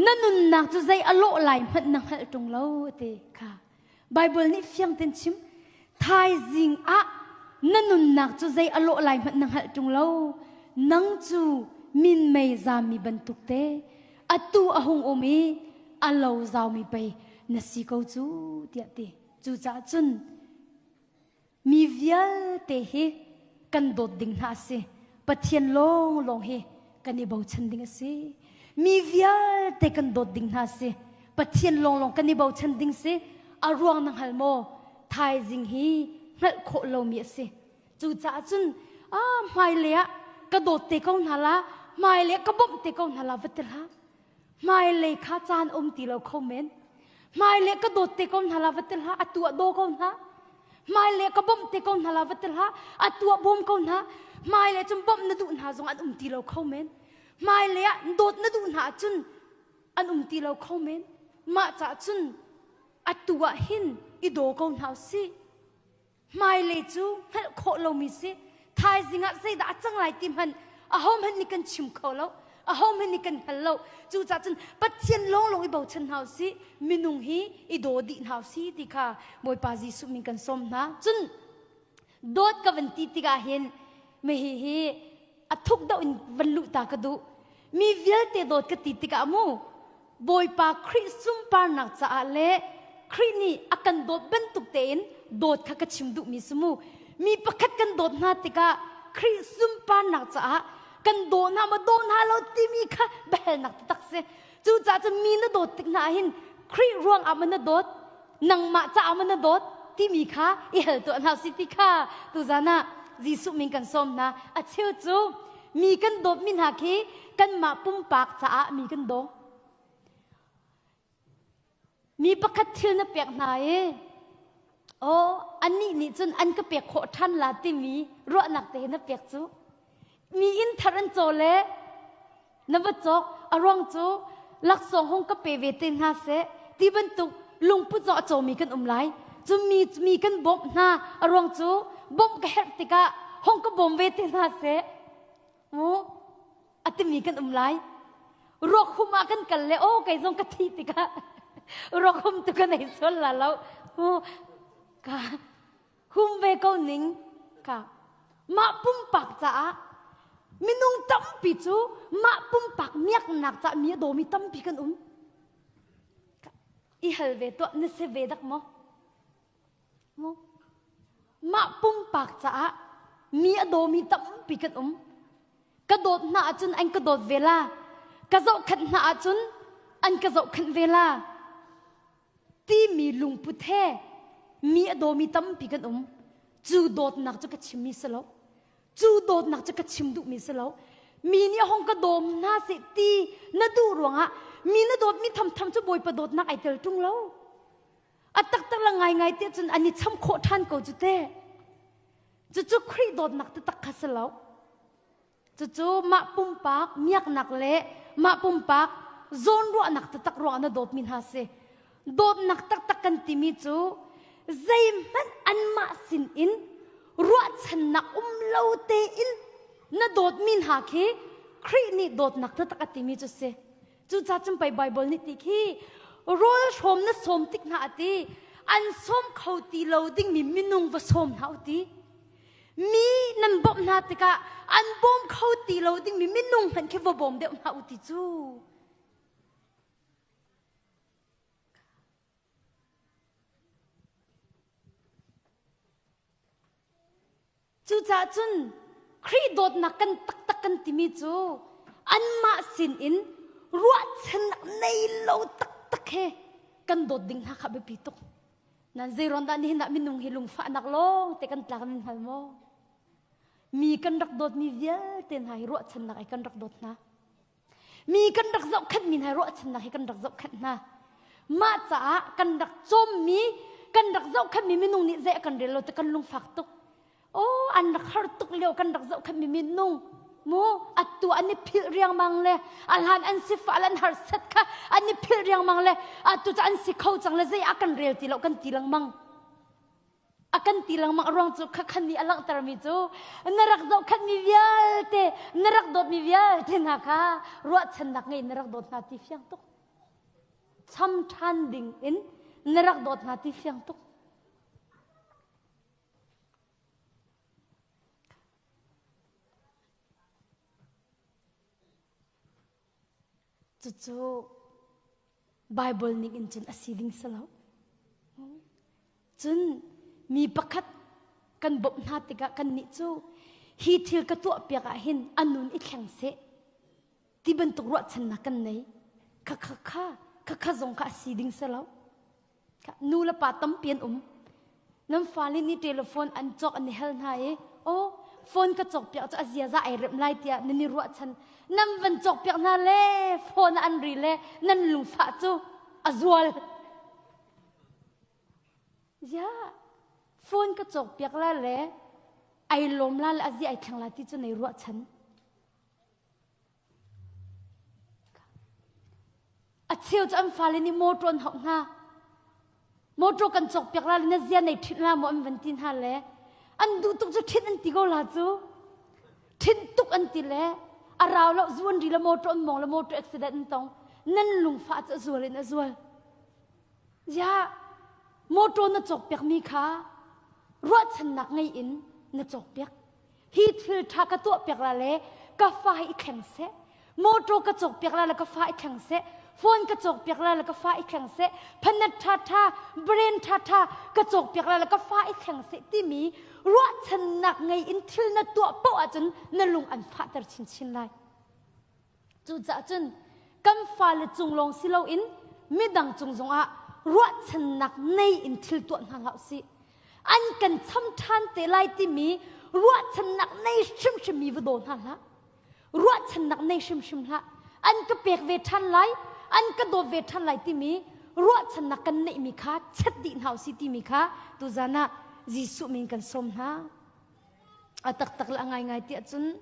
na nunnak cu zei a lawh lai hmanh na hngalh ṭung lo ti kha. Bible nih fiang ten chim. Thaizing ah na nunnak cu zei a lawh lai hmanh na hngalh ṭung lo. Nang cu minmei zami bantuk te atu a hung um i a lo zaumi pei na si ko cu tiah ti. Cucaah cun Mi vialte hi kan dawt ding hna a si. Pathian lawnglawng hi kan i bochan ding a si. Mi vialte kan dawt ding hna a si. Pathian lawnglawng kan i bochan ding si. A ruang na hngal maw? Thaizing hi hngalh khawh lomi a si. Cucaah cun ah hmailei ah ka dawt te ko hna la, hmailei ah ka bawmh te ko hna la va ti hlah. Hmailei kha caan um ti lo kho men. Hmailei ka dawt te ko hna la va ti hlah, atu ah daw ko hna. Hmailei ka bawmh te ko hna la va ti hlah, atu ah bawm ko hna. Hmailei cun bawmh na duh hna zong an um ti lo kho men. Hmailei ah dawt na duh hna ahcun an um ti lo kho men. Mah caah cun atu ah hin i daw ko hna usih. Hmailei cu hngalh khawh lomi si. Thaizing ah zeidah a cang lai ti hmanh ahohmanh nih kan chim kho lo. Ahohmanh nih kan hngal lo. Cucaah cun Pathian lawnglawng i bochan hna usih. Minung hi i daw dih hna usih ti kha Bawipa Jesuh min kan sawm hna. Cun dawt ka van ti tikah hin mihi hi a thuk deuh in van luh ta ka duh. Mi vialte dawt ka ti tikah mu Bawipa Khrih sunparnak caah le Khrih nih a kan dawt bantuk tein dawt kha ka chim duhmi si mu. Mi pakhat kan dawt hna tikah Khrih sunparnak caah kan daw hna maw daw hna lo timi kha biahalnak taktak si. Cucaah cun mi na dawt tik hna ahhin Khrih ruang ah maw na dawt, nangmah caah maw na dawt timi kha i hal tuah hna si ti kha tuzan ah Jesuh min kan sawm hna. A cheu cu mi kan dawtmi hna khi kanmah pumpak caah mi kan daw. Mi pakhat thil na pek hna i aw annih nih cun an ka pek khawh ṭhan la timi ruahnak te he na pek cu mi inn thar an caw le na va cawk a ruang cu laksawng hung ka pe ve te hna seh ti bantuk lungput zong a cawmi kan um lai cu mi mi kan bawmh hna a ruang cu bawmh ka herh tikah hung ka bawm ve te hna seh mu a timi kan um lai ruak hum ah kan kal le aw kei zong ka thi tikah ruak hum tu ka nei sual la lo mu ka hum ve ko ning ka mah pumpak caah minung tampi cu mah pumpak miaknak caah mi a dawmi tampi kan um i hal ve tuah na si ve dak maw mu mah pumpak caah mi a dawmi tampi kan um ka dawt hna ahcun an ka dawt ve la ka zohkhenh hna ahcun an ka zohkhenh ve la timi lungput he mi a dawmi tampi kan um. Cu dawtnak cu ka chimmi si lo. Cu dawtnak cu ka chim duhmi si lo. Mi nih hong ka dawm hna seh ti na duh ruangah mi na dawtmi thamtham cu Bawipa dawtnak ai tel ṭung lo. A taktak le ngaingai te cun an i cham khawh ṭhan ko cu te. Cucu Khrih dawtnak taktak kha si lo. Cucu mah pumpak miaknak le mah pumpak zawnruahnak taktak ruangah na dawtmi hna si. Dawtnak taktak kan timi cu zeihmanh anmah sinin ruahchannak um lo tein na dawtmi hna khi Khrih nih dawtnak taktak a timi cu si. Cucaah cun pei Baibal nih ti khi rawl hrawm na sawm tik hna a ti an sawm kho ti lo dingmi minung va sawm hna u ti. Mi nan bawmh hna tikah an bawm kho ti lo dingmi minung hmanh khi va bawm deuh hna u ti cu. Cucaah cun Khrih dawtnak kan taktak kan timi cu anmah sinin ruahchannak nei lo taktak he kan dawt ding hna kha biapi tuk. Nan zeiruang dah nihin ah minung hi lungfahnak lawng te kan tlak nan hngal maw? Mi kan rak dawtmi vialte hna hi ruahchannak ai kan rak dawt hna. Mi kan rak zohkhenhmi hna ruahchannak hi kan rak zohkhenh hna. Mah caah kan rak cawmmi, kan rak zohkhenhmi minung nih zei a kan rel lo ti kan lungfak tuk. Oh, an rak har tuk lio kan rak zohkhenhmi minung mu atu an i philh riangmang le a hlan an sifah le an harsat kha an i philh riangmang le atu cu an si kho cang le zei a kan rel ti lo kan ti lengmang. A kan ti lengmang a ruang cu khakhan nih a langhtermi cu na rak zohkhenhmi vialte na rak dawtmi vialte hna kha ruahchannak ngei na rak dawt hna ti fiang tuk cham ṭhan ding in na rak dawt hna ti fiang tuk Cucu Bible ning in cun a si ding si lo. Cun mi pakhat kan bawmh hna tikah kannih cu hi thil ka tuah piak ah hin a nun i thleng seh ti bantuk ruahchannak kan nei. Kha kha kha kha kha zong kha a si ding si lo. Nu le pa tampi an um. Nan fale nih telephone an cawk an i hal hna i aw phone ka cawkpiak cu a ziaza ai remh lai tiah nan i ruahchan. Nan van cawkpiak hna le phone ah an ri le nan lungfah cu a zual. Ya, phone ka cawkpiak la le ai lawm la le a zia ai thleng la ti cu nei ruahchan. A cheu cu an fale nih mawṭaw an hauh hna. Mawṭaw kan cawkpiak la le na zia nei ṭhinh la maw an van ti hna le an duh tuk cu ṭhinh an ti ko la cu. Ṭhinh tuk an ti le a rau lo zu an ri le mawṭaw an mawng le mawṭaw accident an tong. Nan lungfah cu a zual in a zual. Ya mawṭaw na cawkpiakmi kha ruahchannak ngei in na cawkpiak. Hi thil ṭha ka tuahpiak la le ka fa hi i thleng seh. Mawṭaw ka cawkpiak la le ka fa i thleng seh. Phone ka cawkpiak la le ka fa i thleng seh. Phanat ṭhaṭha, brain ṭhaṭha ka cawkpiak la le ka fa i thleng seh timi ruahchannak ngei in thil na tuah paoh ahcun na lung an fahter chinchin lai. Cucaah cun kan fale cung lawng si loin midang cung zongah ruahchannak nei in thil tuah hna hlah usih. An kan cham ṭhan te lai timi ruahchannak nei hrimhrim mi va daw hna hlah. Ruahchannak nei hrimhrim hlah. An ka pek ve ṭhan lai, an ka dawt ve ṭhan lai timi ruahchannak kan neihmi kha chet dih hna usih timi kha tuzan ah Jesuh min kan sawm hna. A taktak le a ngaingai tiah cun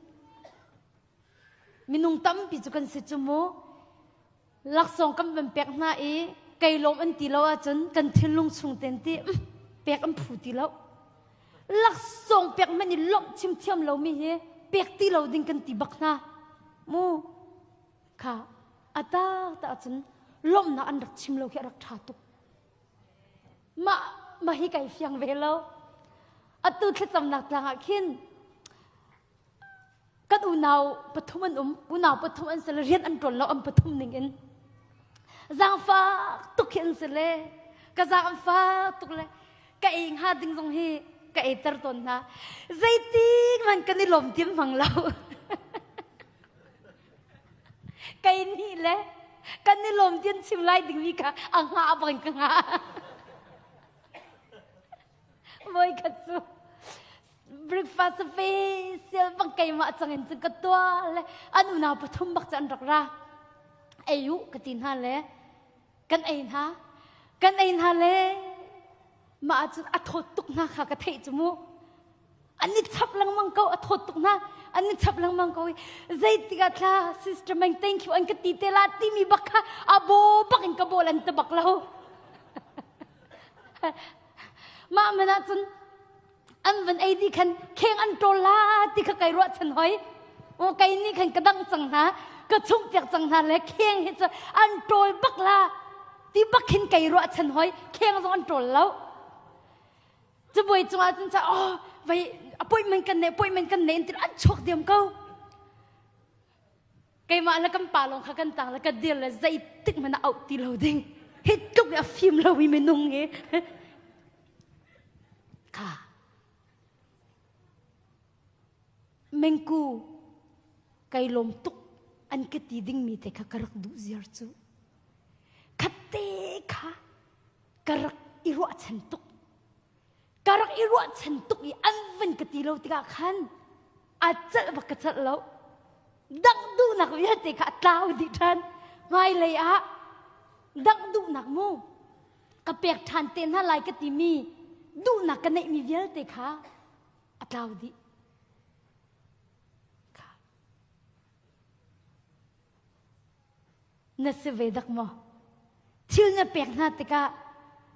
Minung tampi cu kan si cu mu. Laksawng kan van pek hna i kei lawm an ti lo ahcun kan thinlung chung ten ti pek an phu ti lo. Laksawng pek hmanh i lawmh chim thiam lomi hi pek ti lo ding kan ti bak hna. Mu kha a tak tak ahcun lawmhnak an rak chim lo khi a rak ṭha tuk. Mah mah hi kai fiang ve lo. Atu thlacamnak tlang ah khin Kan unau pathum an um. Unau pathum an si le rian an ṭuan lo an pathum ning in. Zaangfak tuk hi an si le ka zaang an fak tuk le ka ei hnga ding zong hi ka eiter tawn hna. Zeitik hmanh kan i lawm tiam hmang lo. Kei nih le kan i lawm tian chim lai dingmi kha a hngah bang ka hngah. Voikhat cu. Breakfast fe sial bang keimah cang in cun ka tuah le an unau pathum bak cu an rak ra. Ei u ka ti hna le kan ei hna. Kan ei hna le mah ahcun a thawt tuk hna kha ka theih cu mu. An i chap lengmang ko, a thawt tuk hna. An i chap lengmang ko i zeitik ah thla sister Meng thank you an ka ti te la timi bak kha a bo bak in ka bawl an ti bak lo. Mah man ahcun an van ei dih khan kheng an ṭawl la ti kha kai ruahchan hoi. O kai nih khan ka dang cang hna, ka chumh piak cang hna le kheng hi cu an ṭawl bak la ti bak khin kai ruahchan hoi. Kheng zong an ṭawl lo. Cabuai cungah cun ca oh vai appointment kan nei appointment kan nei an ti an chuak diam ko. Keimah le kan pa lawng kha kan tang le ka dir le zeitik hmanh ah auh ti lo ding. Hi tluk i a fim lo mi minung hi. Kha. Mengku kai lawm tuk an ka ti ding mi te kha ka rak duh ziar cu. Khatte kha ka rak i ruahchan tuk. Ka rak i ruahchan tuk i an van ka ti lo tikah khan a celh bak ka celh lo. Dangh duhnak vialte kha a tlau dih ṭhan. Hmailei ah dangh duhnak mu ka pek ṭhan te hna lai ka timi duhnak ka neihmi vialte kha a tlau dih. Kha. Na si ve dak maw? Thil na pek hna tikah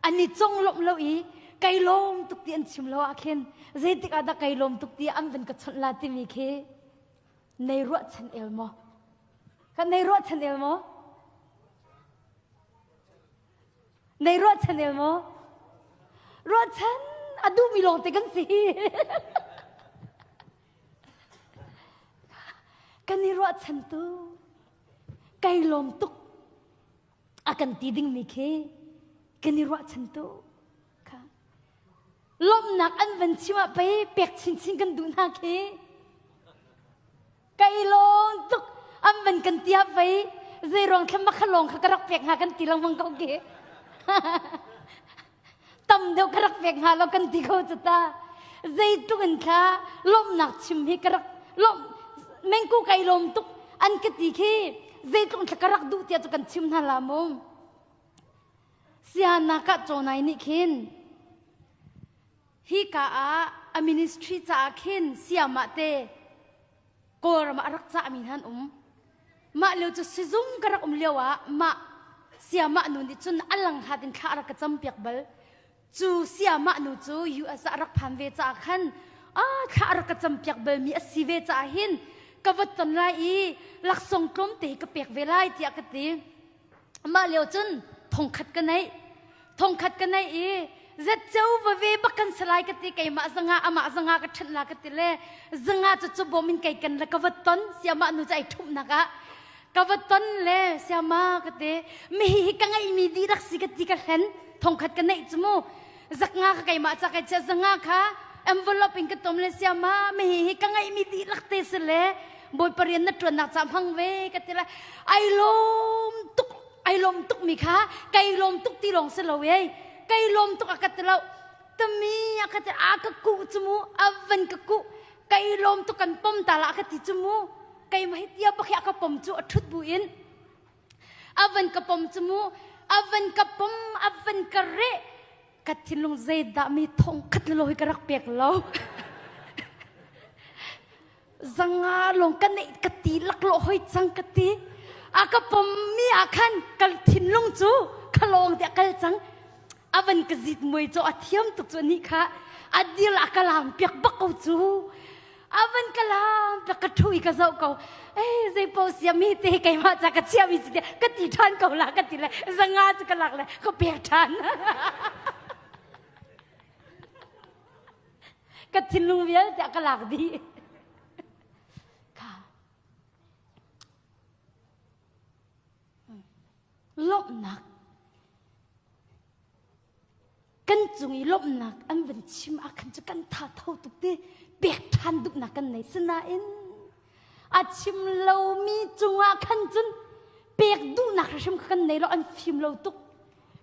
an i conglawmh lo i kai lawm tuk ti an chim lo ah khin zeitik ah dah kai lawm tuk ti an van ka chawnh la timi khi nei ruahchan el maw? Kan nei ruahchan el maw? Nei ruahchan el maw? Ruahchan a duhmi lawng te kan si. Kan i ruahchan tu kai lawm tuk a kan ti dingmi khi kan i ruahchan tuk kha lawmhnak an van chim ah pei pek chinchin kan duh hna khi kai lawm tuk an van kan ti ah pei zei ruang thlam kha lawng kha ka rak pek hnga kan ti lengmang ko khi tam deuh ka rak pek hnga lo kan ti ko cu ta zeitluk in thla lawmhnak chim hi ka rak lawm mengku kai lawm tuk an ka ti khi zeitluk thla ka rak duh tiah cu kan chim hna la mu siana ka chawnai nih khin hi ka ah a ministry caah khin siamah te Kawlram ah a rak cahmi hna an um. Mah lio cu sizung ka rak um lio ah mah siamah nu nih cun a langhat in thla a rak ka campiak bal. Cu siamah nu cu US ah a rak phan ve caah khan ah thla a rak ka campiak balmi a si ve caah hin ka va ton lai i laksawng tlawmte hi ka pek ve lai tiah ka ti. Mah lio cun thongkhat ka neih. Thongkhat ka neih i zetceu va ve bak kan si lai ka ti keimah zanga amah zanga ka ṭhenh la ka ti le zanga cu cu bawm in kei kan le ka va ton siamah nu cu ai ṭhumhnak ah ka va ton le siama ka ti mi hi ka ngeihmi dihlak si ka ti ka hlen thongkhat ka neih cu mu zaknga kha keimah ca kai chia zanga kha envelope in ka tom le siama mi hi ka ngeihmi dihlak te si le bawipa rian na ṭuannak ca hmang ve ka ti le ai lawm tuk ai lawm tuk mi kha kai lawm tuk ti lawng si lo ei kai lawm tuk a ka ti lo tami a ka ti a ka ku cu mu a van ka ku kai lawm tuk kan pom ta la ka ti cu mu kai ma hi tia bak hi a ka pom cu a ṭhut bu in a van ka pom cu mu a van ka pom a van ka reh ka thinlung zeidah mi thong khat lo hi ka rak pek lo zanga lawng ka neih ka ti laklawh hoi cang ka ti a ka pom mi ah khan ka thinlung cu khalawng te a kal cang a van ka zit muai cu a thiam tuk cu ni kha a dil a ka lam piak bak ko cu a van ka lam piak ka thu i ka zoh ko ei zei po sia mi te keimah ca ka chia mi si ka ti ṭhan ko la ka ti le zanga cu ka lak le ka pek ṭhan ka thinlung vialte a ka lak dih kha lawmhnak kan cung i lawmhnak an van chim ah khan cu kan tha tho tuk ti pek ṭhan duhnak kan nei sinain a chim lomi cungah khan cun pek duhnak hrim kha kan nei lo an fim lo tuk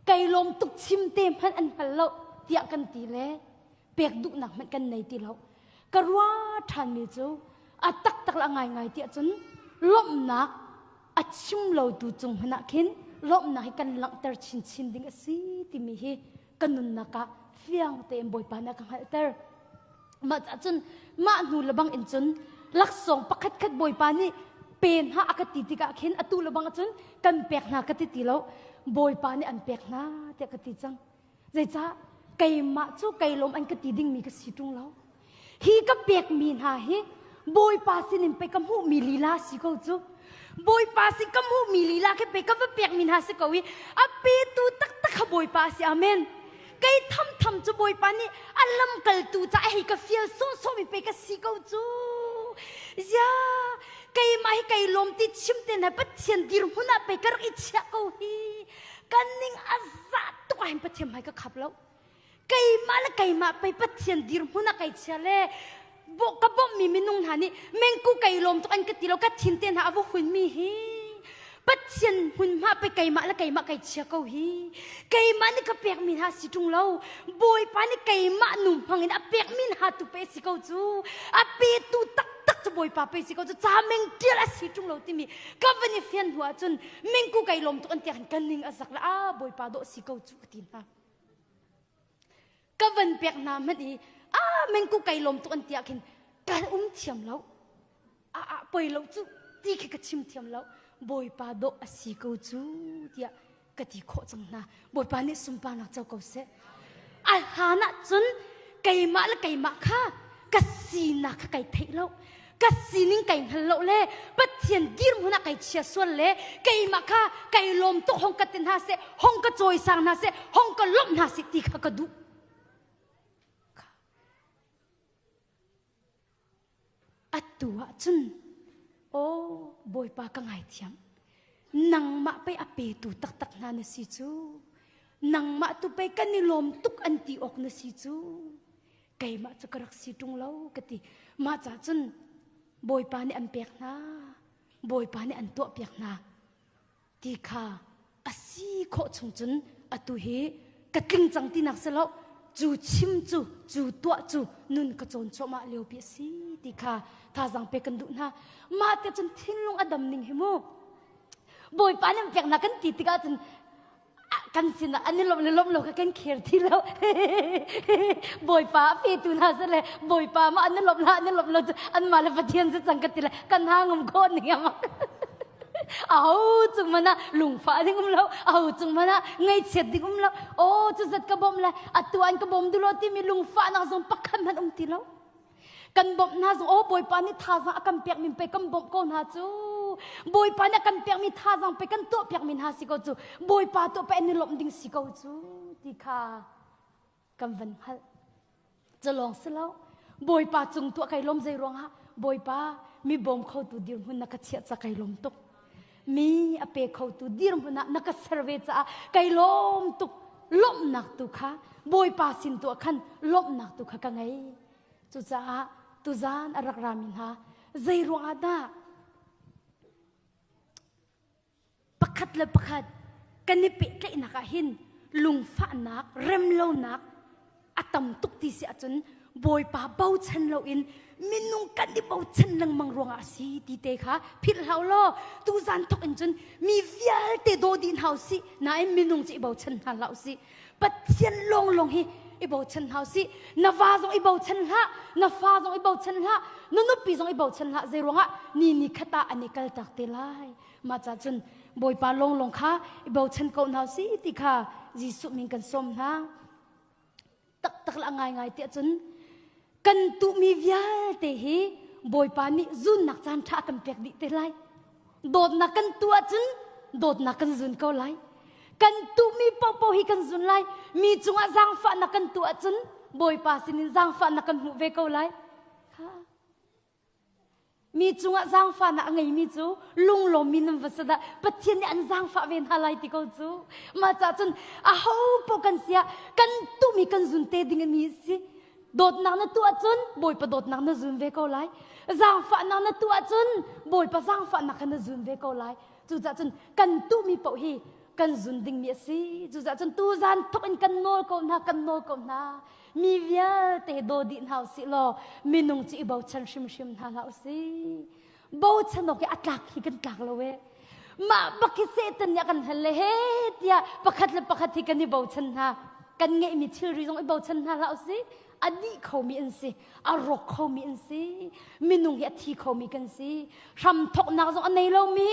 kai lawm tuk chim te hmanh an hngal lo tiah kan ti le pek duhnak hmanh kan nei ti lo. Ka ruah ṭhanmi cu a taktak le a ngaingai tiah cun lawmhnak a chim lotu cung hmanh ah khin lawmhnak hi kan langhter chinchin ding a si timi hi ka nunnak ah fiang tein Bawipa nih a ka hngalhter. Mah caah cun mah hnu lebang in cun laksawng pakhat khat Bawipa nih pe hna a ka ti tikah khin atu lebang ah cun kan pek hna ka ti ti lo Bawipa nih an pek hna tiah ka ti cang. Zeicah keimah cu kei lawm an ka ti dingmi ka si ṭung lo. Hi ka pekmi hna hi Bawipa sinin pei ka hmuhmi lila si ko cu. Bawipa sin ka hmuhmi lila khi pei ka va pekmi hna si ko i a petu taktak kha Bawipa a si. Amen. Kei thamtham cu Bawipa nih a lamkaltu ca hei ka fial sawhsawhmi pei ka si ko cu. Zia keimah hi kei lawm ti chim te hna Pathian dirhmun ah pei ka rak i chiah ko hi. Kan ning a za tuk ah hin Pathian hmai ka khap lo. Keimah le keimah pei Pathian dirhmun ah kai chia le ka bawmhmi minung hna nih mengku kei lawm tuk an ka ti lo ka thin te hna a va hunmi hi Pathian hmunhma pei keimah le keimah kai chia ko hi keimah nih ka pekmi hna si ṭung lo Bawipa nih keimah nu hmang in a pekmi hna tu pe si ko cu a petu taktak cu Bawipa pe si ko cu ca meng ṭial a si ṭung lo timi ka van i fian hnu ahcun mengku kai lawm tuk an tiah kan ning a zak le a Bawipa dawh si ko cu ka ti hna ka van pek hna hmanh i a mengku kai lawm tuk an tiah khin ka um thiam lo a a poi lo cu ti khi ka chim thiam lo Bawipa dawh a si ko cu tiah ka ti khawh cang hna Bawipa nih sunparnak co ko seh a hlan ah cun keimah le keimah kha ka sinak kha kai theih lo ka sining kai hngal lo le Pathian dirhmun ah kai chia sual le keimah kha kai lawm tuk hong ka ti hna seh hong ka cawisang hna seh hong ka lawmh hna seh ti kha ka duh Atu ah cun aw Bawipa ka ngaithiam nangmah pei a petu taktak hna na si cu nangmah tu pei kan i lawm tuk an ti awk na si cu keimah cu ka rak si ṭung lo ka ti mah ca cun Bawipa nih an pek hna Bawipa nih an tuahpiak hna ti kha a si khawh chung cun atu hi ka tling cang tinak si lo cu chim cu cu tuah cu nun ka cawn cuahmah lio pi a si ti kha thazaang pe kan duh hna mah te cun thinlung a dam ning hi mu bawipa nih peknak kan ti tikah cun kan sinah an i lawmh le lawmh lo kha kan khir ti lo bawipa a petu hna si le bawipa ma an i lawmh la an i lawmh lo cu anmah le pathian si cang ka ti le kan ha ngam khawh ning ama aho cung mana lungfah ding um lo aho cung mana ngaihchiat ding um lo aw cu zat ka bawmh le atu an ka bawm duh lo timi lungfahnak zong pakhat hmanh um ti lo Kan bawmh hna zong aw Bawipa nih thazaang a kan pekmi pe kan bawmh ko hna cu. Bawipa nih a kan pekmi thazaang pe kan tuah piakmi hna si ko cu. Bawipa tuah pe an i lawmh ding si ko cu ti kha kan van hngalh. Cu lawng si lo. Bawipa cung tuah kai lawm zei ruangah Bawipa mi bawm khotu dirhmun na ka chiah ca kai lawm tuk. Mi a pe khotu dirhmun ah na ka ser ve caah kai lawm tuk. Lawmhnak tu kha Bawipa sin tuah khan lawmhnak tu kha ka ngei. Cucaah tuzaan a rak rami hna zei ruangah dah pakhat le pakhat kan i pehtlaihnak ah hin lungfahnak, remlonak a tam tuk ti si ahcun Bawipa bochan loin minung kan i bochan lengmang ruangah a si ti te kha philh hlah law tuzaan thawk in cun mi vialte daw dih hna usih nain minung cu i bochan hna hlah usih Pathian lawnglawng hi i bochan hna usih. Na va zong i bochan hlah, na fa zong i bochan hlah, na nupi zong i bochan hlah. Zei ruangah ni ni khat ah an i kaltak te lai. Mah ca cun Bawipa lawnglawng kha i bochan ko hna usih ti kha Jesuh min kan sawm hna. Taktak le a ngaingai tiah cun kan tuhmi vialte hi Bawipa nih zunnak caan ṭha a kan pek dih te lai. Dawtnak kan tuh ahcun dawtnak kan zun ko lai. Kan tuhmi paohpaoh hi kan zun lai. Mi cungah zaangfahnak kan tuh ahcun Bawipa sinin zaangfahnak kan hmuh ve ko lai. Kha. Mi cungah zaangfahnak a ngeimi cu lunglawmmi nan va si dah Pathian nih an zaangfah ve hna lai ti ko cu. Mah caah cun aho paoh kan si ah kan tuhmi kan zun te ding mi a si. Dawtnak na tuah ahcun Bawipa dawtnak na zun ve ko lai. Zaangfahnak na tuah ahcun Bawipa zaangfahnak kha na zun ve ko lai. Cucaah cun kan tuhmi paoh hi kan zun dingmi a si. Cucaah cun tuzaan thawk in kan nawl ko hna, kan nawl ko hna. Mi vialte daw dih hna usih law minung cu i bochan hrimhrim hna hlah usih. Bochan awk hi a tlak hi kan tlak lo e. Mah bak hi Satan nih a kan hal le he tiah pakhat le pakhat hi kan i bochan hna. Kan ngeihmi thilri zong i bochan hna hlah usih. A dih khomi an si. A rawk khomi an si. Minung hi a thi khomi kan si. Hramthoknak zong a nei lomi,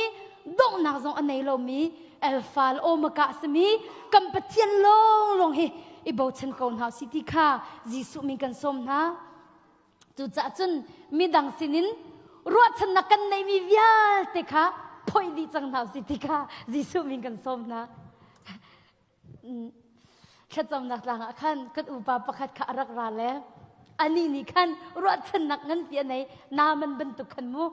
donghnak zong a nei lomi Alpha le Omega a simi kan Pathian lawnglawng hi i bochan ko hna usih ti kha Jesuh min kan sawm hna. Cucaah cun midang sinin ruahchannak kan neihmi vialte kha phoih dih cang hna usih ti kha Jesuh min kan sawm hna. Thlacamnak tlang ah khan kan upa pakhat kha a rak ra le anih nih khan ruahchannak nganpi a nei Naaman bantuk khan mu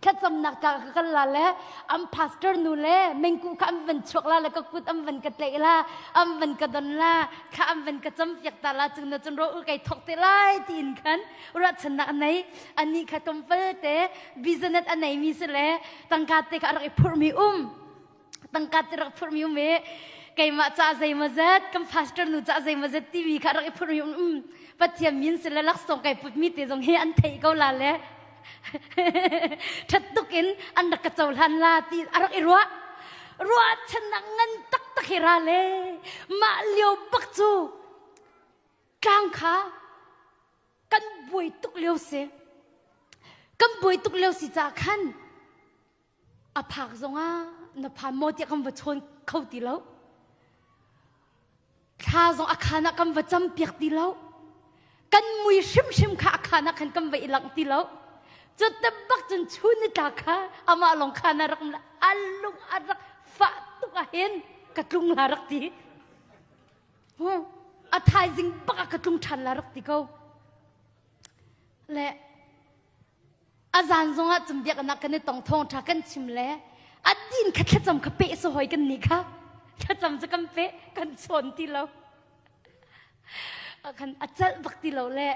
thlacamnak tlang ka kal la le an pastor nu le mengku kha an van chuak la le ka kut an van ka tlaih la an van ka don la kha an van ka campiak ta la cung na cun ro kai thok te lai tiin khan ruahchannak a nei anih kha tlawmpal te business a nei mi si le tangka te kha a rak i phurh mi um tangka te rak phurhmi um i keimah ca zeimawzat kan pastor nu ca zeimawzat timi kha rak i phurhmi um um Pathian min si le laksawng kai putmi te zong hi an theih ko la le ṭhat tuk in an rak ka cohlan la ti a rak i ruah ruahchannak ngan taktak hi ra le mah lio bak cu tlang kha kan buai tuk lio si kan buai tuk lio si ca khan A phak zongah na phan maw tiah kan va chawn kho ti lo. Thla zong a khaan ah kan va cam piak ti lo. Kan mui hrimhrim kha a khaan ah khan kan va i langh ti lo. Cu te bak cun chun ni tla kha amah lawng khaan ah rak um a lung a rak fah tuk ah hin ka tlung la rak ti. A thaizing bak ah ka tlung ṭhan la rak ti ko. Le A zan zongah cun biaknak kan i tong thawngṭha kan chim le a din kha thlacam kha peh si hoi kan nih kha thlacam cu kan peh kan chawn ti lo kan a celh bak ti lo le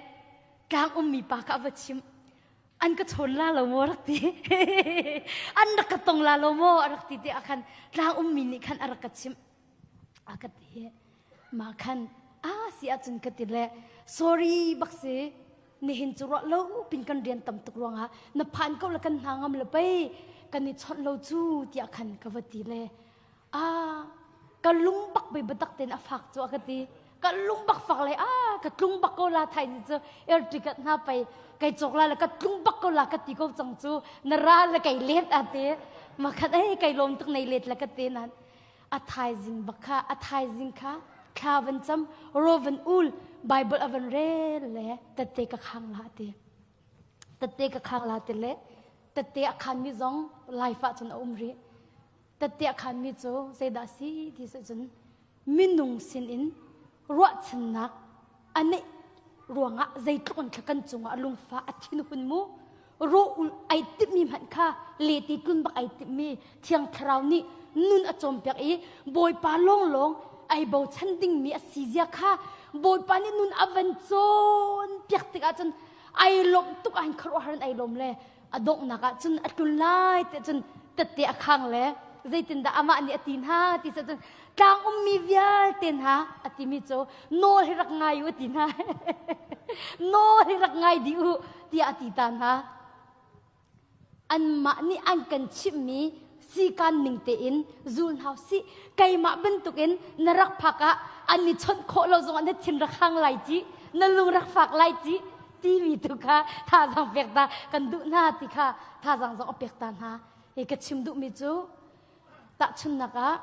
tlang ummi pa kha a va chim an ka chawn la lo maw rak ti an rak ka tong la lo maw a rak ti ti ah khan tlang ummi nih khan a rak ka chimh a ka ti mah khan a si ahcun ka ti le sorry bak si nihin cu ruah lo pin kan rian tam tuk ruangah na phan ko le kan hna ngam le pei kan i chawnh lo cu tiah khan ka va ti le a ka lung bak bei batak ten a fak cu a ka ti ka lung bak fak le a ka tlung bak ko la thai ni cu air ticket hna pei kai cawk la le ka tlung bak ko la ka ti ko cang cu na ra le kai let a ti ma khat ei kai lawm tuk nei let le ka te nan A thaizing bak kha a thaizing kha thla van cam ro van ul Bible a van rel le tette ka khang la ti tette ka khang la ti le tette a khan mi zong life ah cun a um rih tette a khan mi cu zeidah si ti si cun minung sin in ruahchannak a neih ruangah zeitluk in thla kan cungah lungfah a thinhun mu rawh ul ai timhmi hmanh kha leti tlun bak ai timhmi thiang thlarau nih nun a cawnpiak i bawipa lawnglawng ai bochan dingmi a si zia kha bawipa nih nun a van cawnpiak tikah cun ai lawmh tuk ah hin khuaruahhar in ai lawm le a donghnak ah cun a tlun lai ti cun tette a khang le zeitindah amah nih a ti hna ti cun tlang ummi vialte hna a timi cu nawl hi rak ngai u a ti hna nawl hi rak ngai dih u tiah a ti ta hna anmah nih an kan chimhmi sikan ning tein zul hna sih keimah bantukin na rak phak ah an i chawnh khawh lo zongah na thin rak hang lai ci na lung rak fak lai ci timi tu kha thazaang pek ta kan duh hna ti kha thazaang zong a pek ta hna hi ka chim duhmi cu tahchunnak ah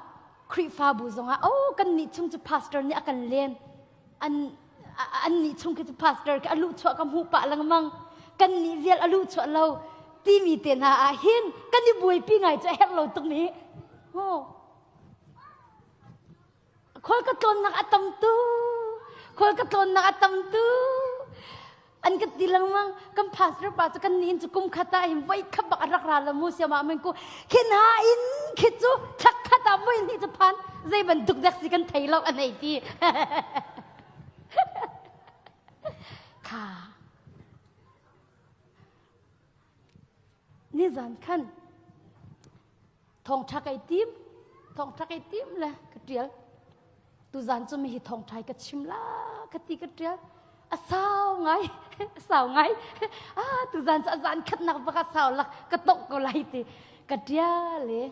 Khrihfabu zongah oh kan nih chung cu pastor nih a kan len an an nih chung khi cu pastor khi a luh chuah ka hmuh pah lengmang kan nih vial a luh chuah lo timi te hna ah hin kan i buaipi ngai cu a herh lo tuk mi Khual ka tlawnnak a tam tu. Khual ka tlawnnak a tam tu. An ka ti lengmang kan pastor pa cu kan nih cu kum khat ah hin voi khat bak a rak ra lo mu siama men ku khin ha in khi cu thak khat ah voi hnih cu phan zei bantuk dek si kan thei lo an ei ti kha nizan khan Thawngṭha kai tim, thawngṭha kai tim le ka ṭial. Tuzan cu mi hi thawngṭha ka chim la ka ti ka ṭial. A sau ngai, a sau ngai. Ah, tuzan cu a zan khatnak bak a sau lak ka tongh ko lai ti. Ka ṭial i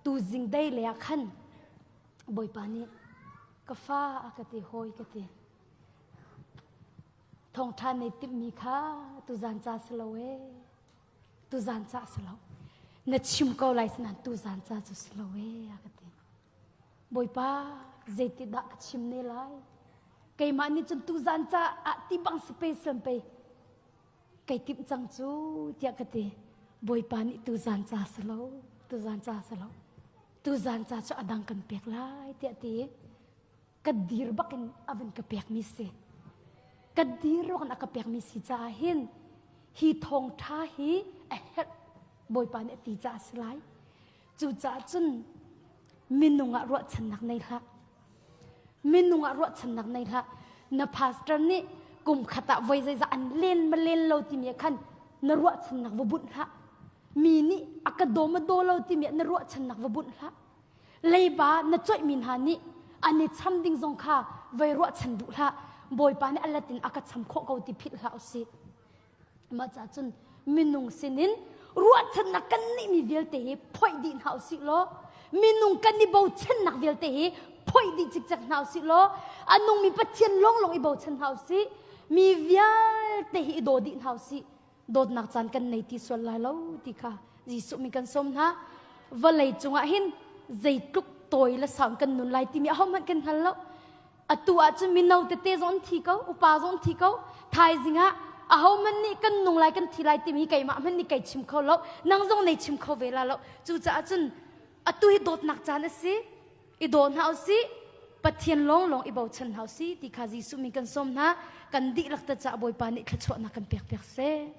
tuzing dei le ah khan Bawipa nih ka fa a ka ti hawi ka ti. Thawngṭha nei timhmi kha tuzan ca si lo ee. Tuzan ca si lo. Na chim ko lai sinan tuzan ca cu si lo ee a ka ti. Bawipa zeitidah ka chim ne lai? Keimah nih cun tuzan ca ah ti bang si pe sian pe kai timh cang cu tiah ka ti. Bawipa nih tuzan ca si lo, tuzan ca si lo. Tuzan ca cu a dang kan pek lai tiah ti. Ka dir bakin a van ka pekmi si. Ka dir ruangin a ka pekmi si caah hin hi thawngṭha hi a herh Bawipa nih a ti caah a si lai. Cucaah cun minung ah ruahchannak nei hlah. Minung ah ruahchannak nei hlah. Na pastor nih kum khat ah voi zeizah an len ma len lo timi ah khan na ruahchannak va bunh hlah. Mi nih a ka daw ma daw lo timi ah na ruahchannak va bunh hlah. Leiba na coihmi hna nih an i cham ding zong kha voi ruahchan duh hlah. Bawipa nih a let in a ka cham khawh ko ti philh hlah usih. Mah caah cun minung sinin ruahchannak kan ngeihmi vialte hi phoih dih hna usih law minung kan i bochannak vialte hi phoih dih cikcek hna usih law a nungmi Pathian lawnglawng i bochan hna usih mi vialte hi i daw dih hna usih dawtnak caan kan nei ti sual lai lo ti kha Jesuh min kan sawm hna vawlei cungah hin zeitluk tawi le sau kan nun lai timi ahohmanh kan hngal lo Atu ahcun mino tete zong an thi ko, upa zong an thi ko. Thaizing ah ahohmanh nih kan nung lai kan thi lai timi keimah hmanh nih kai chim kho lo, nang zong nei chim kho ve la lo. Cucaah cun atu hi dawtnak caan a si. I daw hna usih. Pathian lawnglawng i bochan hna usih ti kha Jesuh min kan sawm hna. Kan dihlak te caah Bawipa nih thluachuahnak kan pek piak seh.